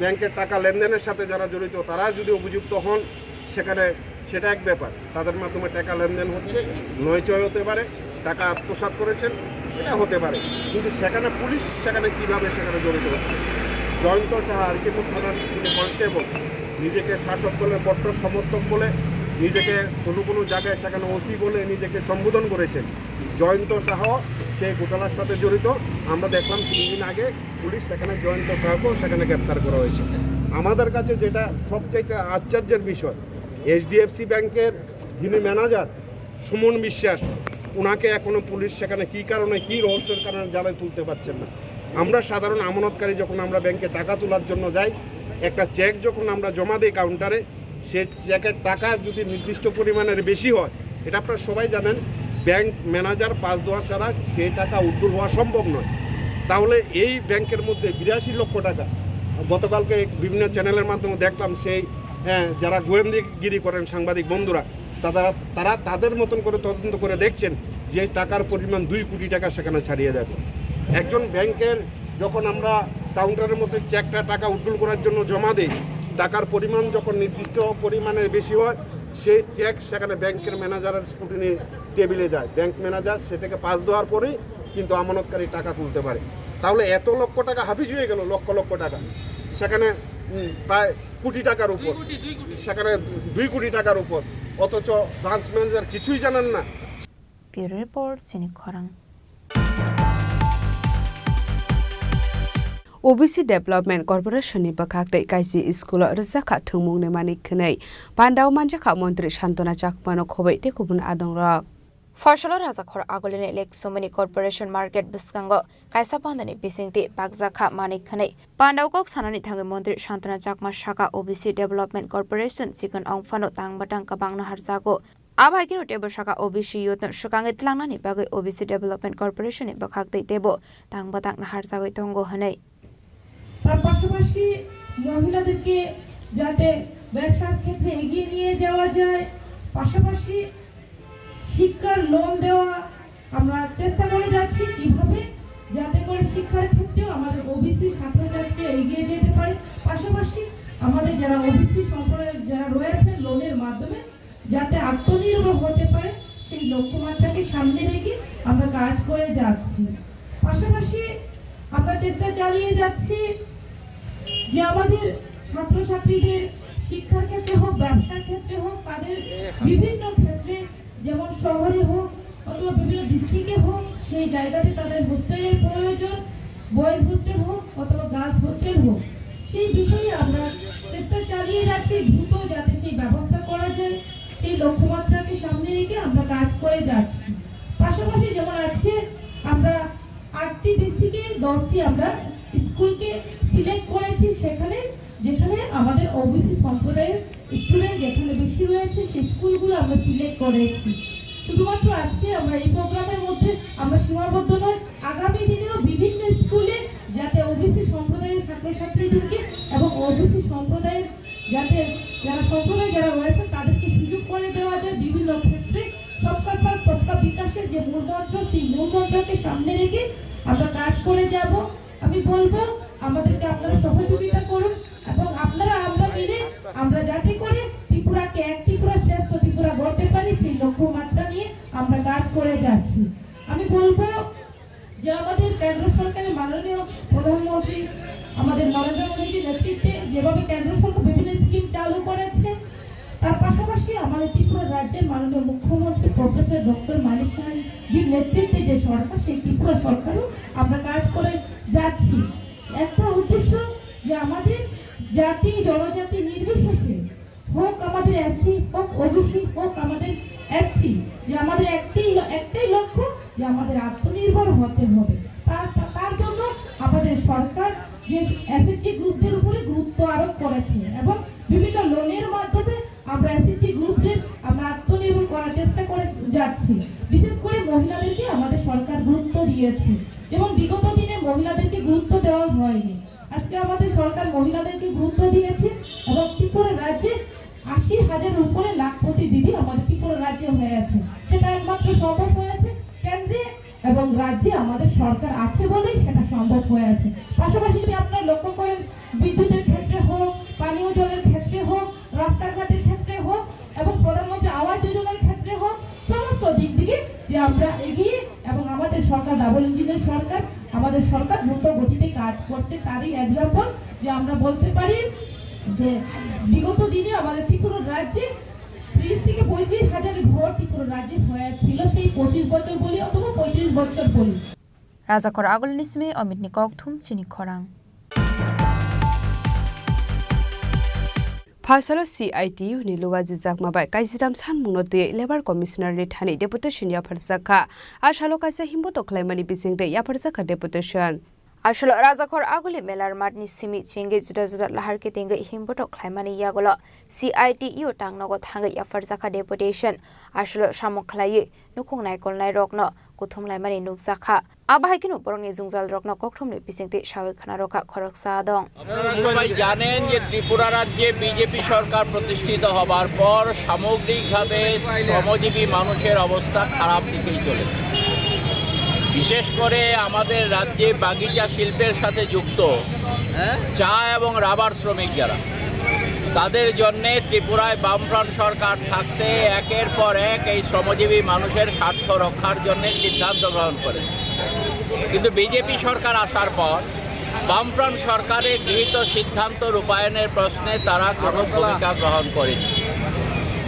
ব্যাংকের টাকা লেনদেনের সাথে যারা জড়িত, তারা যদি অভিযুক্ত হন, সেখানে সেটা এক ব্যাপার, তাদের মাধ্যমে টাকা লেনদেন হচ্ছে, নয় ছয় হতে পারে, টাকা আত্মসাৎ করেছেন, এটা হতে পারে। কিন্তু সেখানে পুলিশ সেখানে কিভাবে সেখানে জড়িত হচ্ছে? জয়ন্ত সাহা, আরকিপুর থানার যিনি কনস্টেবল, নিজেকে শাসক দলের কট্টর সমর্থক বলে, নিজেকে কোনো কোনো জায়গায় সেখানে ওসি বলে নিজেকে সম্বোধন করেছেন। জয়ন্ত সাহা সেই ঘোটালার সাথে জড়িত। আমরা দেখলাম তিন দিন আগে পুলিশ সেখানে জয়ন্ত সাহাকেও সেখানে গ্রেপ্তার করা হয়েছে। আমাদের কাছে যেটা সবচাইতে আশ্চর্যের বিষয়, এইচডিএফসি ব্যাংকের যিনি ম্যানেজার সুমন বিশ্বাস, ওনাকে এখনো পুলিশ সেখানে কী কারণে, কী রহস্যের কারণে জালে তুলতে পারছেন না। আমরা সাধারণ আমানতকারী যখন আমরা ব্যাংকে টাকা তোলার জন্য যাই, একটা চেক যখন আমরা জমা দিই কাউন্টারে, সে চেকের টাকা যদি নির্দিষ্ট পরিমাণের বেশি হয়, এটা আপনারা সবাই জানেন, ব্যাংক ম্যানেজার পাস দেওয়া ছাড়া সেই টাকা উইথড্র হওয়া সম্ভব নয়। তাহলে এই ব্যাংকের মধ্যে বিরাশি লক্ষ টাকা, গতকালকে বিভিন্ন চ্যানেলের মাধ্যমে দেখলাম, সেই, হ্যাঁ, যারা গোয়েন্দাগিরি করেন সাংবাদিক বন্ধুরা, তারা, তারা তাদের মতন করে তদন্ত করে দেখছেন যে টাকার পরিমাণ দুই কোটি টাকা সেখানে ছাড়িয়ে যাবে। একজন ব্যাংকের যখন আমরা কাউন্টারের মধ্যে চেকটা টাকা উইথড্র করার জন্য জমা দিই, টাকার পরিমাণ যখন নির্দিষ্ট পরিমাণে বেশি হয়, সেই চেক সেখানে ব্যাংকের ম্যানেজারের স্ক্রুটিনি টেবিলে যায়। ব্যাংক ম্যানেজার সেটাকে পাস দেওয়ার পরেই কিন্তু আমানতকারী টাকা তুলতে পারে। তাহলে এত লক্ষ টাকা হাফিজ হয়ে গেল, লক্ষ লক্ষ টাকা, সেখানে, উম, প্রায় কোটি টাকার উপর, সেখানে দুই কোটি টাকার উপর, অথচ ব্রাঞ্চ ম্যানেজার কিছুই জানেন না। Bureau Report, Chini Khorang. O B C Development Corporation ni bwkhak tei kaisi school o rwjakha thwngmungni manik khwnwi pandao manjakha Montri Santona Chakmano khobwi tei kubun adongrok. Phorsalo Rajakhor Agulini Lake Somoni Corporation Market bwskango kaisa pandani bisingtwi bakjakha manik khwnwi pandao kok sanani thangwi Montri Santona Chakma saka O B C Development Corporation chikon ong phano tang bwtang kwbangno harjago. Abo hai kheno teibo saka O B C youth no swkangwi tlangnani bagwi O B C Development Corporation ni bwkhak tei teibo tang bwtang naharjagwi tongo hwnwi. তার পাশাপাশি মহিলাদেরকে যাতে ব্যবসার ক্ষেত্রে এগিয়ে নিয়ে যাওয়া যায়, পাশাপাশি শিক্ষার লোন দেওয়া, আমরা চেষ্টা করে যাচ্ছি কিভাবে যাতে করে শিক্ষার ক্ষেত্রেও আমাদের ওবিসি ছাত্রছাত্রী এগিয়ে যেতে পারে। পাশাপাশি আমাদের যারা ওবিসি সম্প্রদায়ের যারা রয়েছে, লোনের মাধ্যমে যাতে আত্মনির্ভর হতে পারে, সেই লক্ষ্যমাত্রাকে সামনে রেখে আমরা কাজ করে যাচ্ছি। পাশাপাশি আমরা চেষ্টা চালিয়ে যাচ্ছি যে আমাদের ছাত্রছাত্রীদের শিক্ষার ক্ষেত্রে হোক, ব্যবসার ক্ষেত্রে হোক, তাদের বিভিন্ন ক্ষেত্রে, যেমন শহরে হোক অথবা বিভিন্ন ডিস্ট্রিক্টে হোক, সেই জায়গাতে তাদের হোস্টেলের প্রয়োজন, বয়েজ হোস্টেল হোক অথবা গার্লস হোস্টেল হোক, সেই বিষয়ে আমরা চেষ্টা চালিয়ে যাচ্ছি দ্রুত যাতে সেই ব্যবস্থা করা যায়। সেই লক্ষ্যমাত্রাকে সামনে রেখে আমরা কাজ করে যাচ্ছি। পাশাপাশি যেমন আজকে আমরা আটটি ডিস্ট্রিক্টে দশটি আমরা স্কুলকে সিলেক্ট করেছি, সেখানে যেখানে আমাদের ওবিসি সম্প্রদায়ের স্টুডেন্ট যেখানে বেশি রয়েছে, সেই স্কুলগুলো আমরা সিলেক্ট করেছি। শুধুমাত্র আজকে আমরা এই প্রোগ্রামের মধ্যে আমরা সীমাবদ্ধ নয়, আগামী দিনেও বিভিন্ন স্কুলে যাতে ওবিসি সম্প্রদায়ের ছাত্রছাত্রীদেরকে এবং ওবিসি সম্প্রদায়ের যাতে যারা সম্প্রদায় যারা রয়েছে তাদেরকে সুযোগ করে দেওয়া যায় বিভিন্ন ক্ষেত্রে। সবকা সাথ সবকা বিকাশের যে মূল মন্ত্র, সেই মূল মন্ত্রকে সামনে রেখে আমরা কাজ করে যাব। আমি বলবো, আমাদেরকে আপনারা সহযোগিতা করুন এবং আপনারা আমরা মিলে আমরা যাতে করে ত্রিপুরাকে এক ত্রিপুরা শ্রেষ্ঠ ত্রিপুরা গড়তে পারি, সেই লক্ষ্যমাত্রা নিয়ে আমরা কাজ করে যাচ্ছি। আমি বলবো যে আমাদের কেন্দ্র সরকারের মাননীয় প্রধানমন্ত্রী আমাদের নরেন্দ্র মোদীজির নেতৃত্বে যেভাবে কেন্দ্র সরকার বিভিন্ন স্কিম চালু করেছে, তার পাশাপাশি আমাদের ত্রিপুরা রাজ্যের মাননীয় মুখ্যমন্ত্রী প্রফেসর ডক্টর মানিক সাহাজির নেতৃত্বে যে সরকার, সেই ত্রিপুরা সরকারও আমরা কাজ করে যাচ্ছি। একটা উদ্দেশ্য যে আমাদের জাতি জনজাতি নির্বিশেষে হোক আমাদের এসসি, হোক ওবিসি, হোক আমাদের এসসি, যে আমাদের একটাই ল-, একটাই লক্ষ্য যে আমাদের আত্মনির্ভর হতে হবে। তার, তার জন্য আমাদের সরকার যে এসএইচজি গ্রুপদের উপরে গুরুত্ব আরোপ করেছে এবং বিভিন্ন লোনের মাধ্যমে আমরা এসএইচজি গ্রুপদের আমরা আত্মনির্ভর করার চেষ্টা করে যাচ্ছি। বিশেষ করে মহিলাদেরকে আমাদের সরকার গুরুত্ব দিয়েছে, যেমন বিগত দিনে মহিলাদেরকে গুরুত্ব দেওয়া হয়নি। আজকে আমাদের সরকার মহিলাদেরকে গুরুত্ব দিয়েছে এবং ত্রিপুরা রাজ্যে আশি হাজারের উপরে লাখপতি দিদি আমাদের ত্রিপুরা রাজ্যে হয়ে আছে। সেটা একমাত্র সম্ভব হয়েছে কেন্দ্রে এবং রাজ্যে আমাদের সরকার আছে বলেই সেটা সম্ভব হয়ে আছে। পাশাপাশি যদি আপনারা লক্ষ্য করেন, বিদ্যুতের ক্ষেত্রে হোক, পানীয় জলের ক্ষেত্রে হোক, রাস্তাঘাটের ক্ষেত্রে হোক এবং প্রধানমন্ত্রী আবাস যোজনার ক্ষেত্রে হোক, সমস্ত দিক থেকে যে আমরা এগিয়ে এবং আমাদের সরকার ডাবল ইঞ্জিনের সরকার, আমাদের সরকার দ্রুত গতিতে কাজ করছে, তারই এক্সাম্পল যে আমরা বলতে পারি যে বিগত দিনে আমাদের ত্রিপুরা রাজ্যে ত্রিশ থেকে পঁয়ত্রিশ হাজার ঘর ত্রিপুরা রাজ্যে হয়ে ছিল সেই পঁচিশ বছর বলি অথবা পঁয়ত্রিশ বছর বলি। Rajakhor agulni simi Omitni kokthum chini khorang. Phasalo C I T U ni luwa jijakma bai Kaisiram sanmungno twiwi Labour Commissioner ni thani deputation yapharjakha. A salo kaisa himbotok khlaimani bisingtwi yapharjakha deputation. Aswlo Rajakhor aguli melar matni simi chingwi juda juda lahar kitingwi himbotok khlaimani yagulo C I T U tangnogo thangwi yapharjakha deputation. Aswlo samung khlaiwi nukhung naikolnairokno kuthum laimani nukjakha. Abahai kheno borokni jwngjalrokno kokthumni bisingtwi sawi khwnarokha khoroksa dong. আপনারা সবাই জানেন যে ত্রিপুরা রাজ্যে বিজেপি সরকার প্রতিষ্ঠিত হবার পর সামগ্রিকভাবে শ্রমজীবী মানুষের অবস্থা খারাপ দিকেই চলেছে। বিশেষ করে আমাদের রাজ্যে বাগিচা শিল্পের সাথে যুক্ত চা এবং রাবার শ্রমিক যারা, তাদের জন্যে ত্রিপুরায় বামফ্রন্ট সরকার থাকতে একের পর এক এই শ্রমজীবী মানুষের স্বার্থ রক্ষার জন্য সিদ্ধান্ত গ্রহণ করে। কিন্তু বিজেপি সরকার আসার পর বামফ্রন্ট সরকারের গৃহীত সিদ্ধান্ত রূপায়ণের প্রশ্নে তারা কোনো ভূমিকা গ্রহণ করেনি।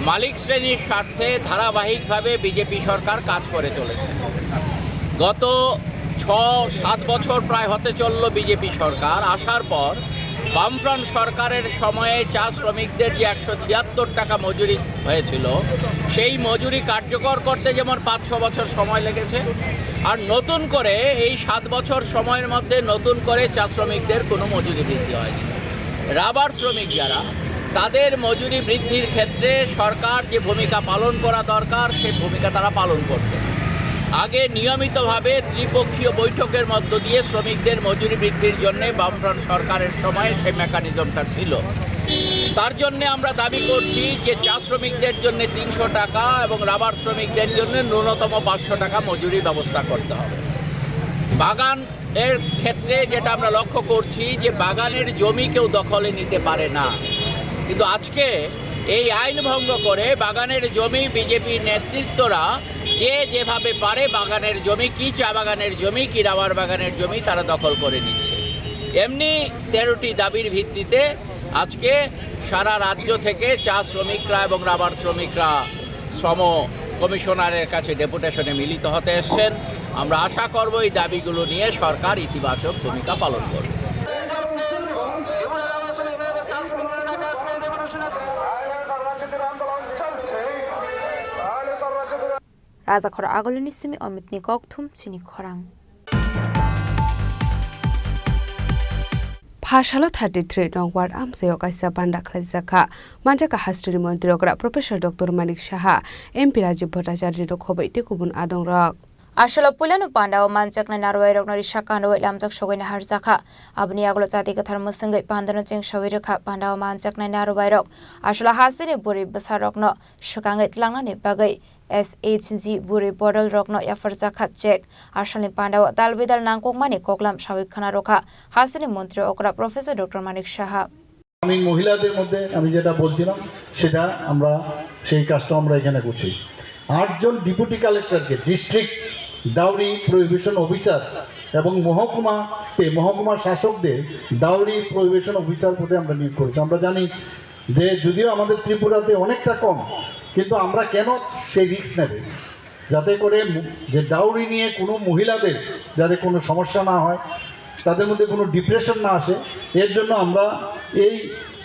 মালিক শ্রেণীর স্বার্থে ধারাবাহিকভাবে বিজেপি সরকার কাজ করে চলেছে। গত ছ সাত বছর প্রায় হতে চলল বিজেপি সরকার আসার পর, বামফ্রন্ট সরকারের সময়ে চা শ্রমিকদের যে একশো ছিয়াত্তর টাকা মজুরি হয়েছিল, সেই মজুরি কার্যকর করতে যেমন পাঁচ ছ বছর সময় লেগেছে, আর নতুন করে এই সাত বছর সময়ের মধ্যে নতুন করে চা শ্রমিকদের কোনো মজুরি বৃদ্ধি হয়নি। রাবার শ্রমিক যারা, তাদের মজুরি বৃদ্ধির ক্ষেত্রে সরকার যে ভূমিকা পালন করা দরকার, সেই ভূমিকা তারা পালন করছে। আগে নিয়মিতভাবে ত্রিপক্ষীয় বৈঠকের মধ্য দিয়ে শ্রমিকদের মজুরি বৃদ্ধির জন্য বামফ্রন্ট সরকারের সময় সেই মেকানিজমটা ছিল। তার জন্য আমরা দাবি করছি যে চা শ্রমিকদের জন্য তিনশো টাকা এবং রাবার শ্রমিকদের জন্য ন্যূনতম পাঁচশো টাকা মজুরি ব্যবস্থা করতে হবে। বাগান এর ক্ষেত্রে যেটা আমরা লক্ষ্য করছি যে বাগানের জমি কেউ দখলে নিতে পারে না, কিন্তু আজকে এই আইন ভঙ্গ করে বাগানের জমি বিজেপির নেতৃত্বরা যে যেভাবে পারে বাগানের জমি, কি চা বাগানের জমি, কি রাবার বাগানের জমি তারা দখল করে নিচ্ছে। এমনি তেরোটি দাবির ভিত্তিতে আজকে সারা রাজ্য থেকে চা শ্রমিকরা এবং রাবার শ্রমিকরা শ্রম কমিশনারের কাছে ডেপুটেশনে মিলিত হতে এসছেন। আমরা আশা করব এই দাবিগুলো নিয়ে সরকার ইতিবাচক ভূমিকা পালন করবে। Rajakhor agulini simi Omitni kokthum chini khorang. Phasalo thirty three nong ward amchaio kaisa banda khlaijakha. Manjakha hasteni montri okra Professor Doctor Manik Saha, M P Rajiv Bhattacharya no khoboi tei kubun adongrok. Aswlo puilano pandao manjaknai narwai rokno risa kanrwai lamjak sogwi naharjakha. Aboni yagulo chati kwthar mwswngwi pandano chengsawi rwkha. Pandao manjaknai narwai rok aswlo hasteni bwrwi bwsa rokno swkangwi tlangnani bagwi S H G bwrwi bodol rokno yapharjakha check. Asalni pandao dal bidal nangkukmani koklam sawi khna rwkha hasteni montri okra Professor Doctor Manik Saha. আমি মহিলাদের মধ্যে আমি যেটা বলছিলাম, সেটা আমরা, সেই কাজটা আমরা এখানে করছি। আটজন ডেপুটি কালেক্টরকে ডিস্ট্রিক্ট ডাউরি প্রোহিবিশন অফিসার এবং মহকুমাতে, মহকুমা শাসকদের ডাউরি প্রোহিবিশন অফিসার পদে আমরা নিয়োগ করেছি। আমরা জানি যে যদিও আমাদের ত্রিপুরাতে অনেকটা কম, কিন্তু আমরা কেন সেই রিস্ক নেব? যাতে করে মু-, যে ডাউরি নিয়ে কোনো মহিলাদের যাতে কোনো সমস্যা না হয়, তাদের মধ্যে কোনো ডিপ্রেশন না আসে, এর জন্য আমরা এই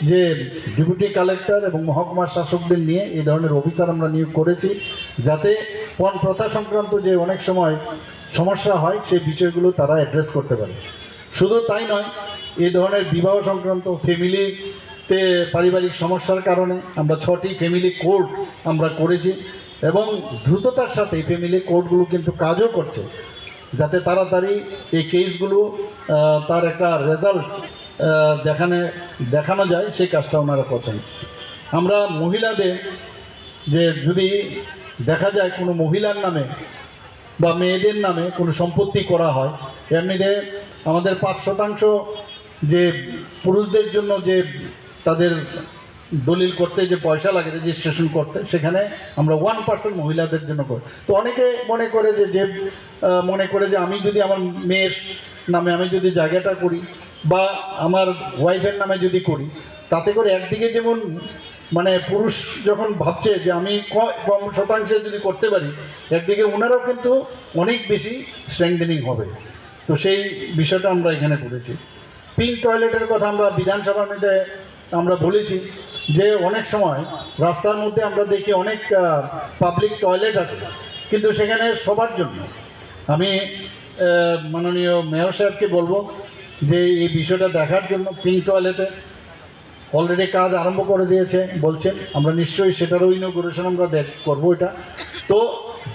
যে ডেপুটি কালেক্টর এবং মহকুমার শাসকদের নিয়ে এই ধরনের অফিসার আমরা নিয়োগ করেছি, যাতে পণ প্রথা সংক্রান্ত যে অনেক সময় সমস্যা হয়, সেই বিষয়গুলো তারা অ্যাড্রেস করতে পারে। শুধু তাই নয়, এই ধরনের বিবাহ সংক্রান্ত, ফ্যামিলিতে পারিবারিক সমস্যার কারণে আমরা ছটি ফ্যামিলি কোর্ট আমরা করেছি এবং দ্রুততার সাথে এই ফ্যামিলি কোর্টগুলো কিন্তু কাজও করছে, যাতে তাড়াতাড়ি এই কেসগুলো, আহ, তার একটা রেজাল্ট দেখানে দেখানো যায়, সেই কাজটা ওনারা করছেন। আমরা মহিলাদের, যে যদি দেখা যায় কোনো মহিলার নামে বা মেয়েদের নামে কোনো সম্পত্তি করা হয়, এমনিতে আমাদের পাঁচ শতাংশ যে পুরুষদের জন্য যে তাদের দলিল করতে যে পয়সা লাগে রেজিস্ট্রেশন করতে, সেখানে আমরা ওয়ান পার্সেন্ট মহিলাদের জন্য করি। তো অনেকে মনে করে যে, যে, আহ, মনে করে যে আমি যদি আমার মেয়ের নামে আমি যদি জায়গাটা করি বা আমার ওয়াইফের নামে যদি করি, তাতে করে একদিকে যেমন মানে পুরুষ যখন ভাবছে যে আমি ক-, কম শতাংশে যদি করতে পারি, একদিকে ওনারাও কিন্তু অনেক বেশি স্ট্রেংথেনিং হবে। তো সেই বিষয়টা আমরা এখানে করেছি। পিঙ্ক টয়লেটের কথা আমরা বিধানসভার মধ্যে আমরা বলেছি যে অনেক সময় রাস্তার মধ্যে আমরা দেখি অনেক, আহ, পাবলিক টয়লেট আছে, কিন্তু সেখানে সবার জন্য আমি, আহ, মাননীয় মেয়র সাহেবকে বলবো যে এই বিষয়টা দেখার জন্য। পিঙ্ক টয়লেটে অলরেডি কাজ আরম্ভ করে দিয়েছে বলছেন, আমরা নিশ্চয়ই সেটারও ইনোগুরেশন আমরা দেখ-, করবো এটা। তো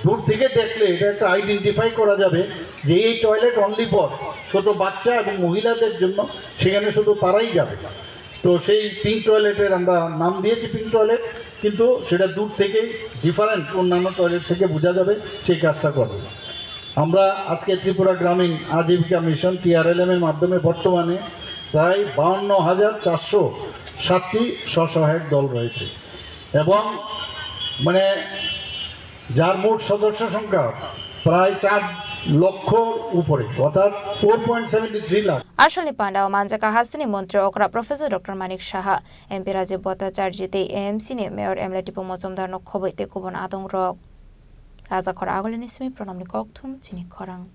দূর থেকে দেখলে এটা একটা আইডেন্টিফাই করা যাবে যে এই টয়লেট অনলি ফর ছোট বাচ্চা এবং মহিলাদের জন্য, সেখানে শুধু তারাই যাবে। তো সেই পিঙ্ক টয়লেটের আমরা নাম দিয়েছি পিঙ্ক টয়লেট, কিন্তু সেটা দূর থেকে ডিফারেন্ট অন্যান্য টয়লেট থেকে বোঝা যাবে, সেই কাজটা করবে। আমরা আজকে ত্রিপুরা গ্রামীণ আজীবিকা মিশন, টিআরএলএম এর মাধ্যমে বর্তমানে প্রায় বাউান্ন হাজার চারশো সাতটি স্বসহায়ক দল রয়েছে এবং মানে যার মোট সদস্য সংখ্যা প্রায় চার লক্ষর উপরে, অর্থাৎ four point seventy three lakh. Asalni pandao manjaka hasteni montri okra Professor Doctor Manik Saha, M P Rajiv Bhattacharjee tei A M C ni Mayor M L A Tipu Mojumdar no khoboi tei kubun adongrok. Rajakhor Agulini simi Pranamni kokthum chini khorang.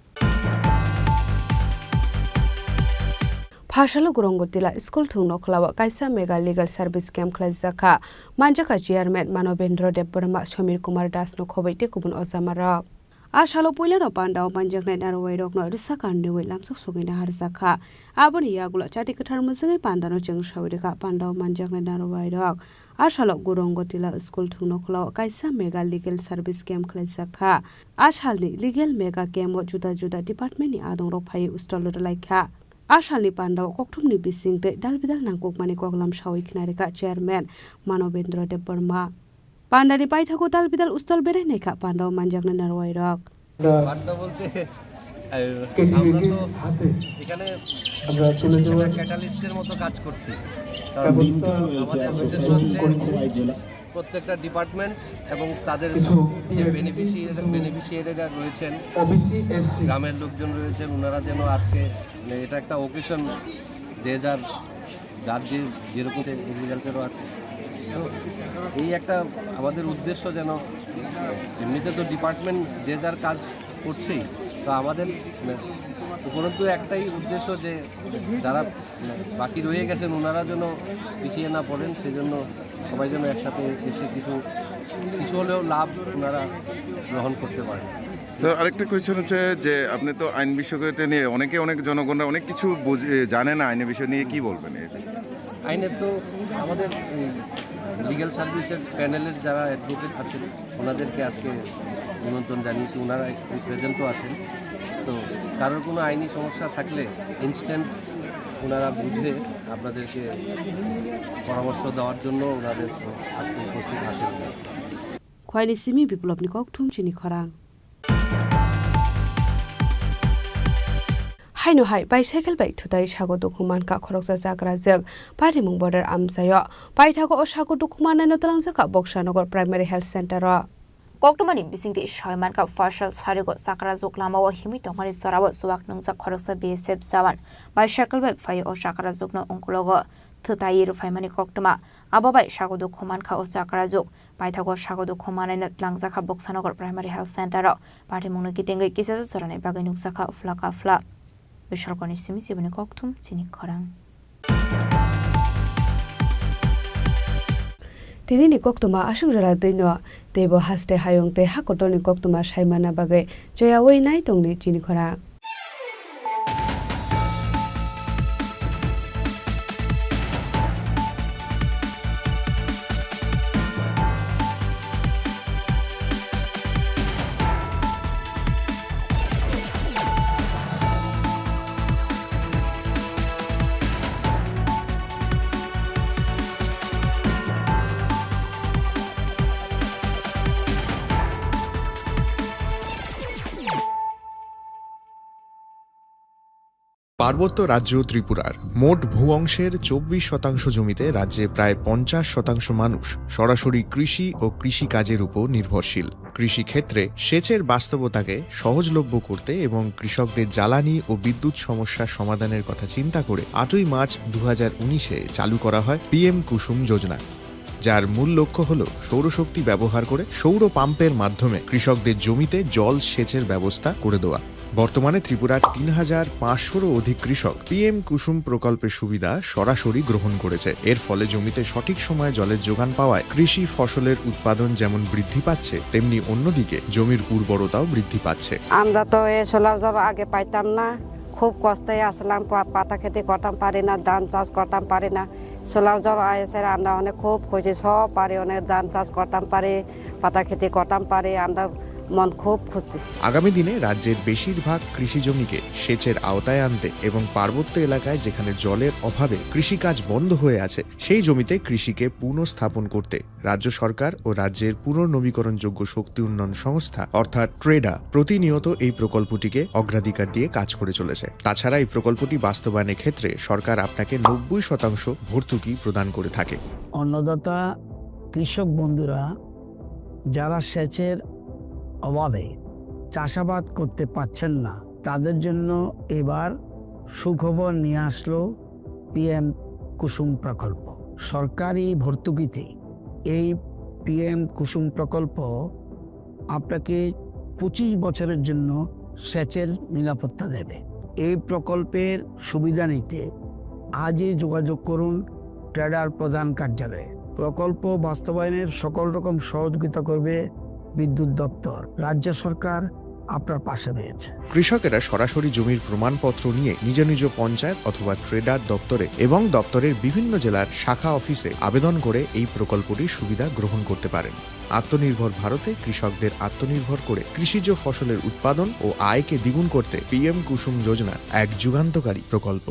Phasalo Gurongotila school thwngno khwlao kaisa mega legal service camp khlaijak kha. Manjakha chairman Manobendra Debbarma, Samir Kumar Das no khoboi tei kubun ojamarok. A salo puilano pandao manjaknai narwai rokno rwsa kanriwi lamsok sogwi naharjak kha. Aboni yagulo chati kwthar mwchwngwi pandano chwng sawi rwkha pandao manjaknai narwai rok. A salo Gurongotila school thwngno khwlao kaisa mega legal service camp khlaijak kha. A salni legal mega camp o juda juda department ni adongrok phaiwi stall rwlaikha. A salni pandao kokthumni bising tei dal bidal nangkukmani koklam sawi khnarikha chairman Manobendra Debbarma. Pandani paithago dal bidal stall berai naikha pandao manjaknai narwai rok. বার্তা বলতে, আহ, আমরা তো এখানে একটা ক্যাটালিস্টের মতো কাজ করছি, কারণ আমাদের উদ্দেশ্য হচ্ছে প্রত্যেকটা ডিপার্টমেন্ট এবং তাদের যে বেনিফিশিয়ারি, বেনিফিশিয়ারিরা রয়েছেন, গ্রামের লোকজন রয়েছেন, ওনারা যেন আজকে, মানে, এটা একটা অকেশন, যে যার, যার যে যেরকম এগ্রিকালচারও আছে। তো এই একটা আমাদের উদ্দেশ্য যেন, এমনিতে তো ডিপার্টমেন্ট যে যার কাজ করছেই, তো আমাদের, মানে, উপরন্তু একটাই উদ্দেশ্য যে যারা, মানে, বাকি রয়ে গেছেন ওনারা যেন পিছিয়ে না পড়েন, সেজন্য সবাই যেন একসাথে এসে কিছু, কিছু হলেও লাভ ওনারা গ্রহণ করতে পারেন। স্যার, আরেকটা কোয়েশ্চেন হচ্ছে যে আপনি তো আইন বিষয়কে নিয়ে অনেকে, অনেক জনগণরা অনেক কিছু বুঝে, জানে না আইনের বিষয় নিয়ে, কি বলবেন এর? আইনের তো আমাদের এই লিগ্যাল সার্ভিসের প্যানেলের যারা অ্যাডভোকেট আছেন, ওনাদেরকে আজকে নিমন্ত্রণ জানিয়েছি, ওনারা একটু প্রেজেন্টও আছেন। তো কারোর কোনো আইনি সমস্যা থাকলে ইনস্ট্যান্ট ওনারা বুঝে আপনাদেরকে পরামর্শ দেওয়ার জন্য ওনাদের আজকে উপস্থিত আছেন। Khwaini simi Biplopni kokthum chini khorang. Haino hai bicycle bai thutai sago dukhu mankha khoroksa chakrajwk, parimung border amchaio. Paithago o sago dukhu mannaino twlangjakha Boksanagar Primary Health Center o. Koktwmani bisingtwi sawi mankha, phasal sarigo chakrajwk lamao himwi tongmani jorao chuwak nwngjak khoroksa B S F jawan bicycle bai phaiwi o chakrajwkno ungkulogo thwtaiwi rwphaimani koktwma. Abo bai sago dukhu mankha o chakrajwk. Paithago sago dukhu mannaino twlangjakha Boksanagar Primary Health Center o. Patimungno kitengwi kichasa jorani bagwi nukjakha uphla kaphla. Bisorkoni simi chiboni kokthum chini khorang. Tinini koktwma aswk jora twino, teibo haste hayung tei ha kotorni koktwma saimana bagwi choyaui nai tongdi chini khorang. পার্বত্য রাজ্য ত্রিপুরার মোট ভূ অংশের চব্বিশ শতাংশ জমিতে রাজ্যে প্রায় পঞ্চাশ শতাংশ মানুষ সরাসরি কৃষি ও কৃষিকাজের উপর নির্ভরশীল। কৃষিক্ষেত্রে সেচের বাস্তবতাকে সহজলভ্য করতে এবং কৃষকদের জ্বালানি ও বিদ্যুৎ সমস্যার সমাধানের কথা চিন্তা করে আটই মার্চ দু হাজার উনিশে চালু করা হয় পিএম কুসুম যোজনা, যার মূল লক্ষ্য হল সৌরশক্তি ব্যবহার করে সৌর পাম্পের মাধ্যমে কৃষকদের জমিতে জল সেচের ব্যবস্থা করে দেওয়া। বর্তমানে ত্রিপুরার তিন হাজার পাঁচশোরও অধিক কৃষক পিএম কুসুম প্রকল্পের সুবিধা সরাসরি গ্রহণ করেছে। এর ফলে জমিতে সঠিক সময়ে জলের যোগান পাওয়ায় কৃষি ফসলের উৎপাদন যেমন বৃদ্ধি পাচ্ছে, তেমনি অন্যদিকে জমির উর্বরতাও বৃদ্ধি পাচ্ছে। আমরা তো এই সোলার জল আগে পাইতাম না, খুব কষ্টে আসলাম, পা-, পাতা খেতি করতাম পারি না, ধান চাষ করতাম পারি না। সোলার জল আইসে আমরা অনেক খুব খুশি, সব পারি, অনেক ধান চাষ করতাম পারি, পাতা খেতি করতাম পারি, আমরা মন খুব খুশি। আগামী দিনে রাজ্যের বেশিরভাগ কৃষি জমিকে সেচের আওতায় আনতে এবং পার্বত্য এলাকায় যেখানে জলের অভাবে কৃষিকাজ বন্ধ হয়ে আছে, সেই জমিতে কৃষিকে পুনঃস্থাপন করতে রাজ্য সরকার ও রাজ্যের পুনর্নবীকরণযোগ্য শক্তি উন্নয়ন সংস্থা অর্থাৎ ট্রেডা প্রতিনিয়ত এই প্রকল্পটিকে অগ্রাধিকার দিয়ে কাজ করে চলেছে। তাছাড়া এই প্রকল্পটি বাস্তবায়নের ক্ষেত্রে সরকার আপনাকে নব্বই শতাংশ ভর্তুকি প্রদান করে থাকে। অন্নদাতা কৃষক বন্ধুরা যারা সেচের অভাবে চাষাবাদ করতে পারছেন না, তাদের জন্য এবার সুখবর নিয়ে আসলো পিএম কুসুম প্রকল্প। সরকারি ভর্তুকিতে এই পিএম কুসুম প্রকল্প আপনাকে পঁচিশ বছরের জন্য সেচের নিরাপত্তা দেবে। এই প্রকল্পের সুবিধা নিতে আজই যোগাযোগ করুন ট্রেডার প্রধান কার্যালয়ে। প্রকল্প বাস্তবায়নের সকল রকম সহযোগিতা করবে বিদ্যুৎ দপ্তর। রাজ্য সরকার আপনার পাশে রয়েছে। কৃষকেরা সরাসরি জমির প্রমাণপত্র নিয়ে নিজ নিজ পঞ্চায়েত অথবা ট্রেডার দপ্তরে এবং দপ্তরের বিভিন্ন জেলার শাখা অফিসে আবেদন করে এই প্রকল্পটির সুবিধা গ্রহণ করতে পারেন। আত্মনির্ভর ভারতে কৃষকদের আত্মনির্ভর করে কৃষিজ ফসলের উৎপাদন ও আয়কে দ্বিগুণ করতে পিএম কুসুম যোজনা এক যুগান্তকারী প্রকল্প।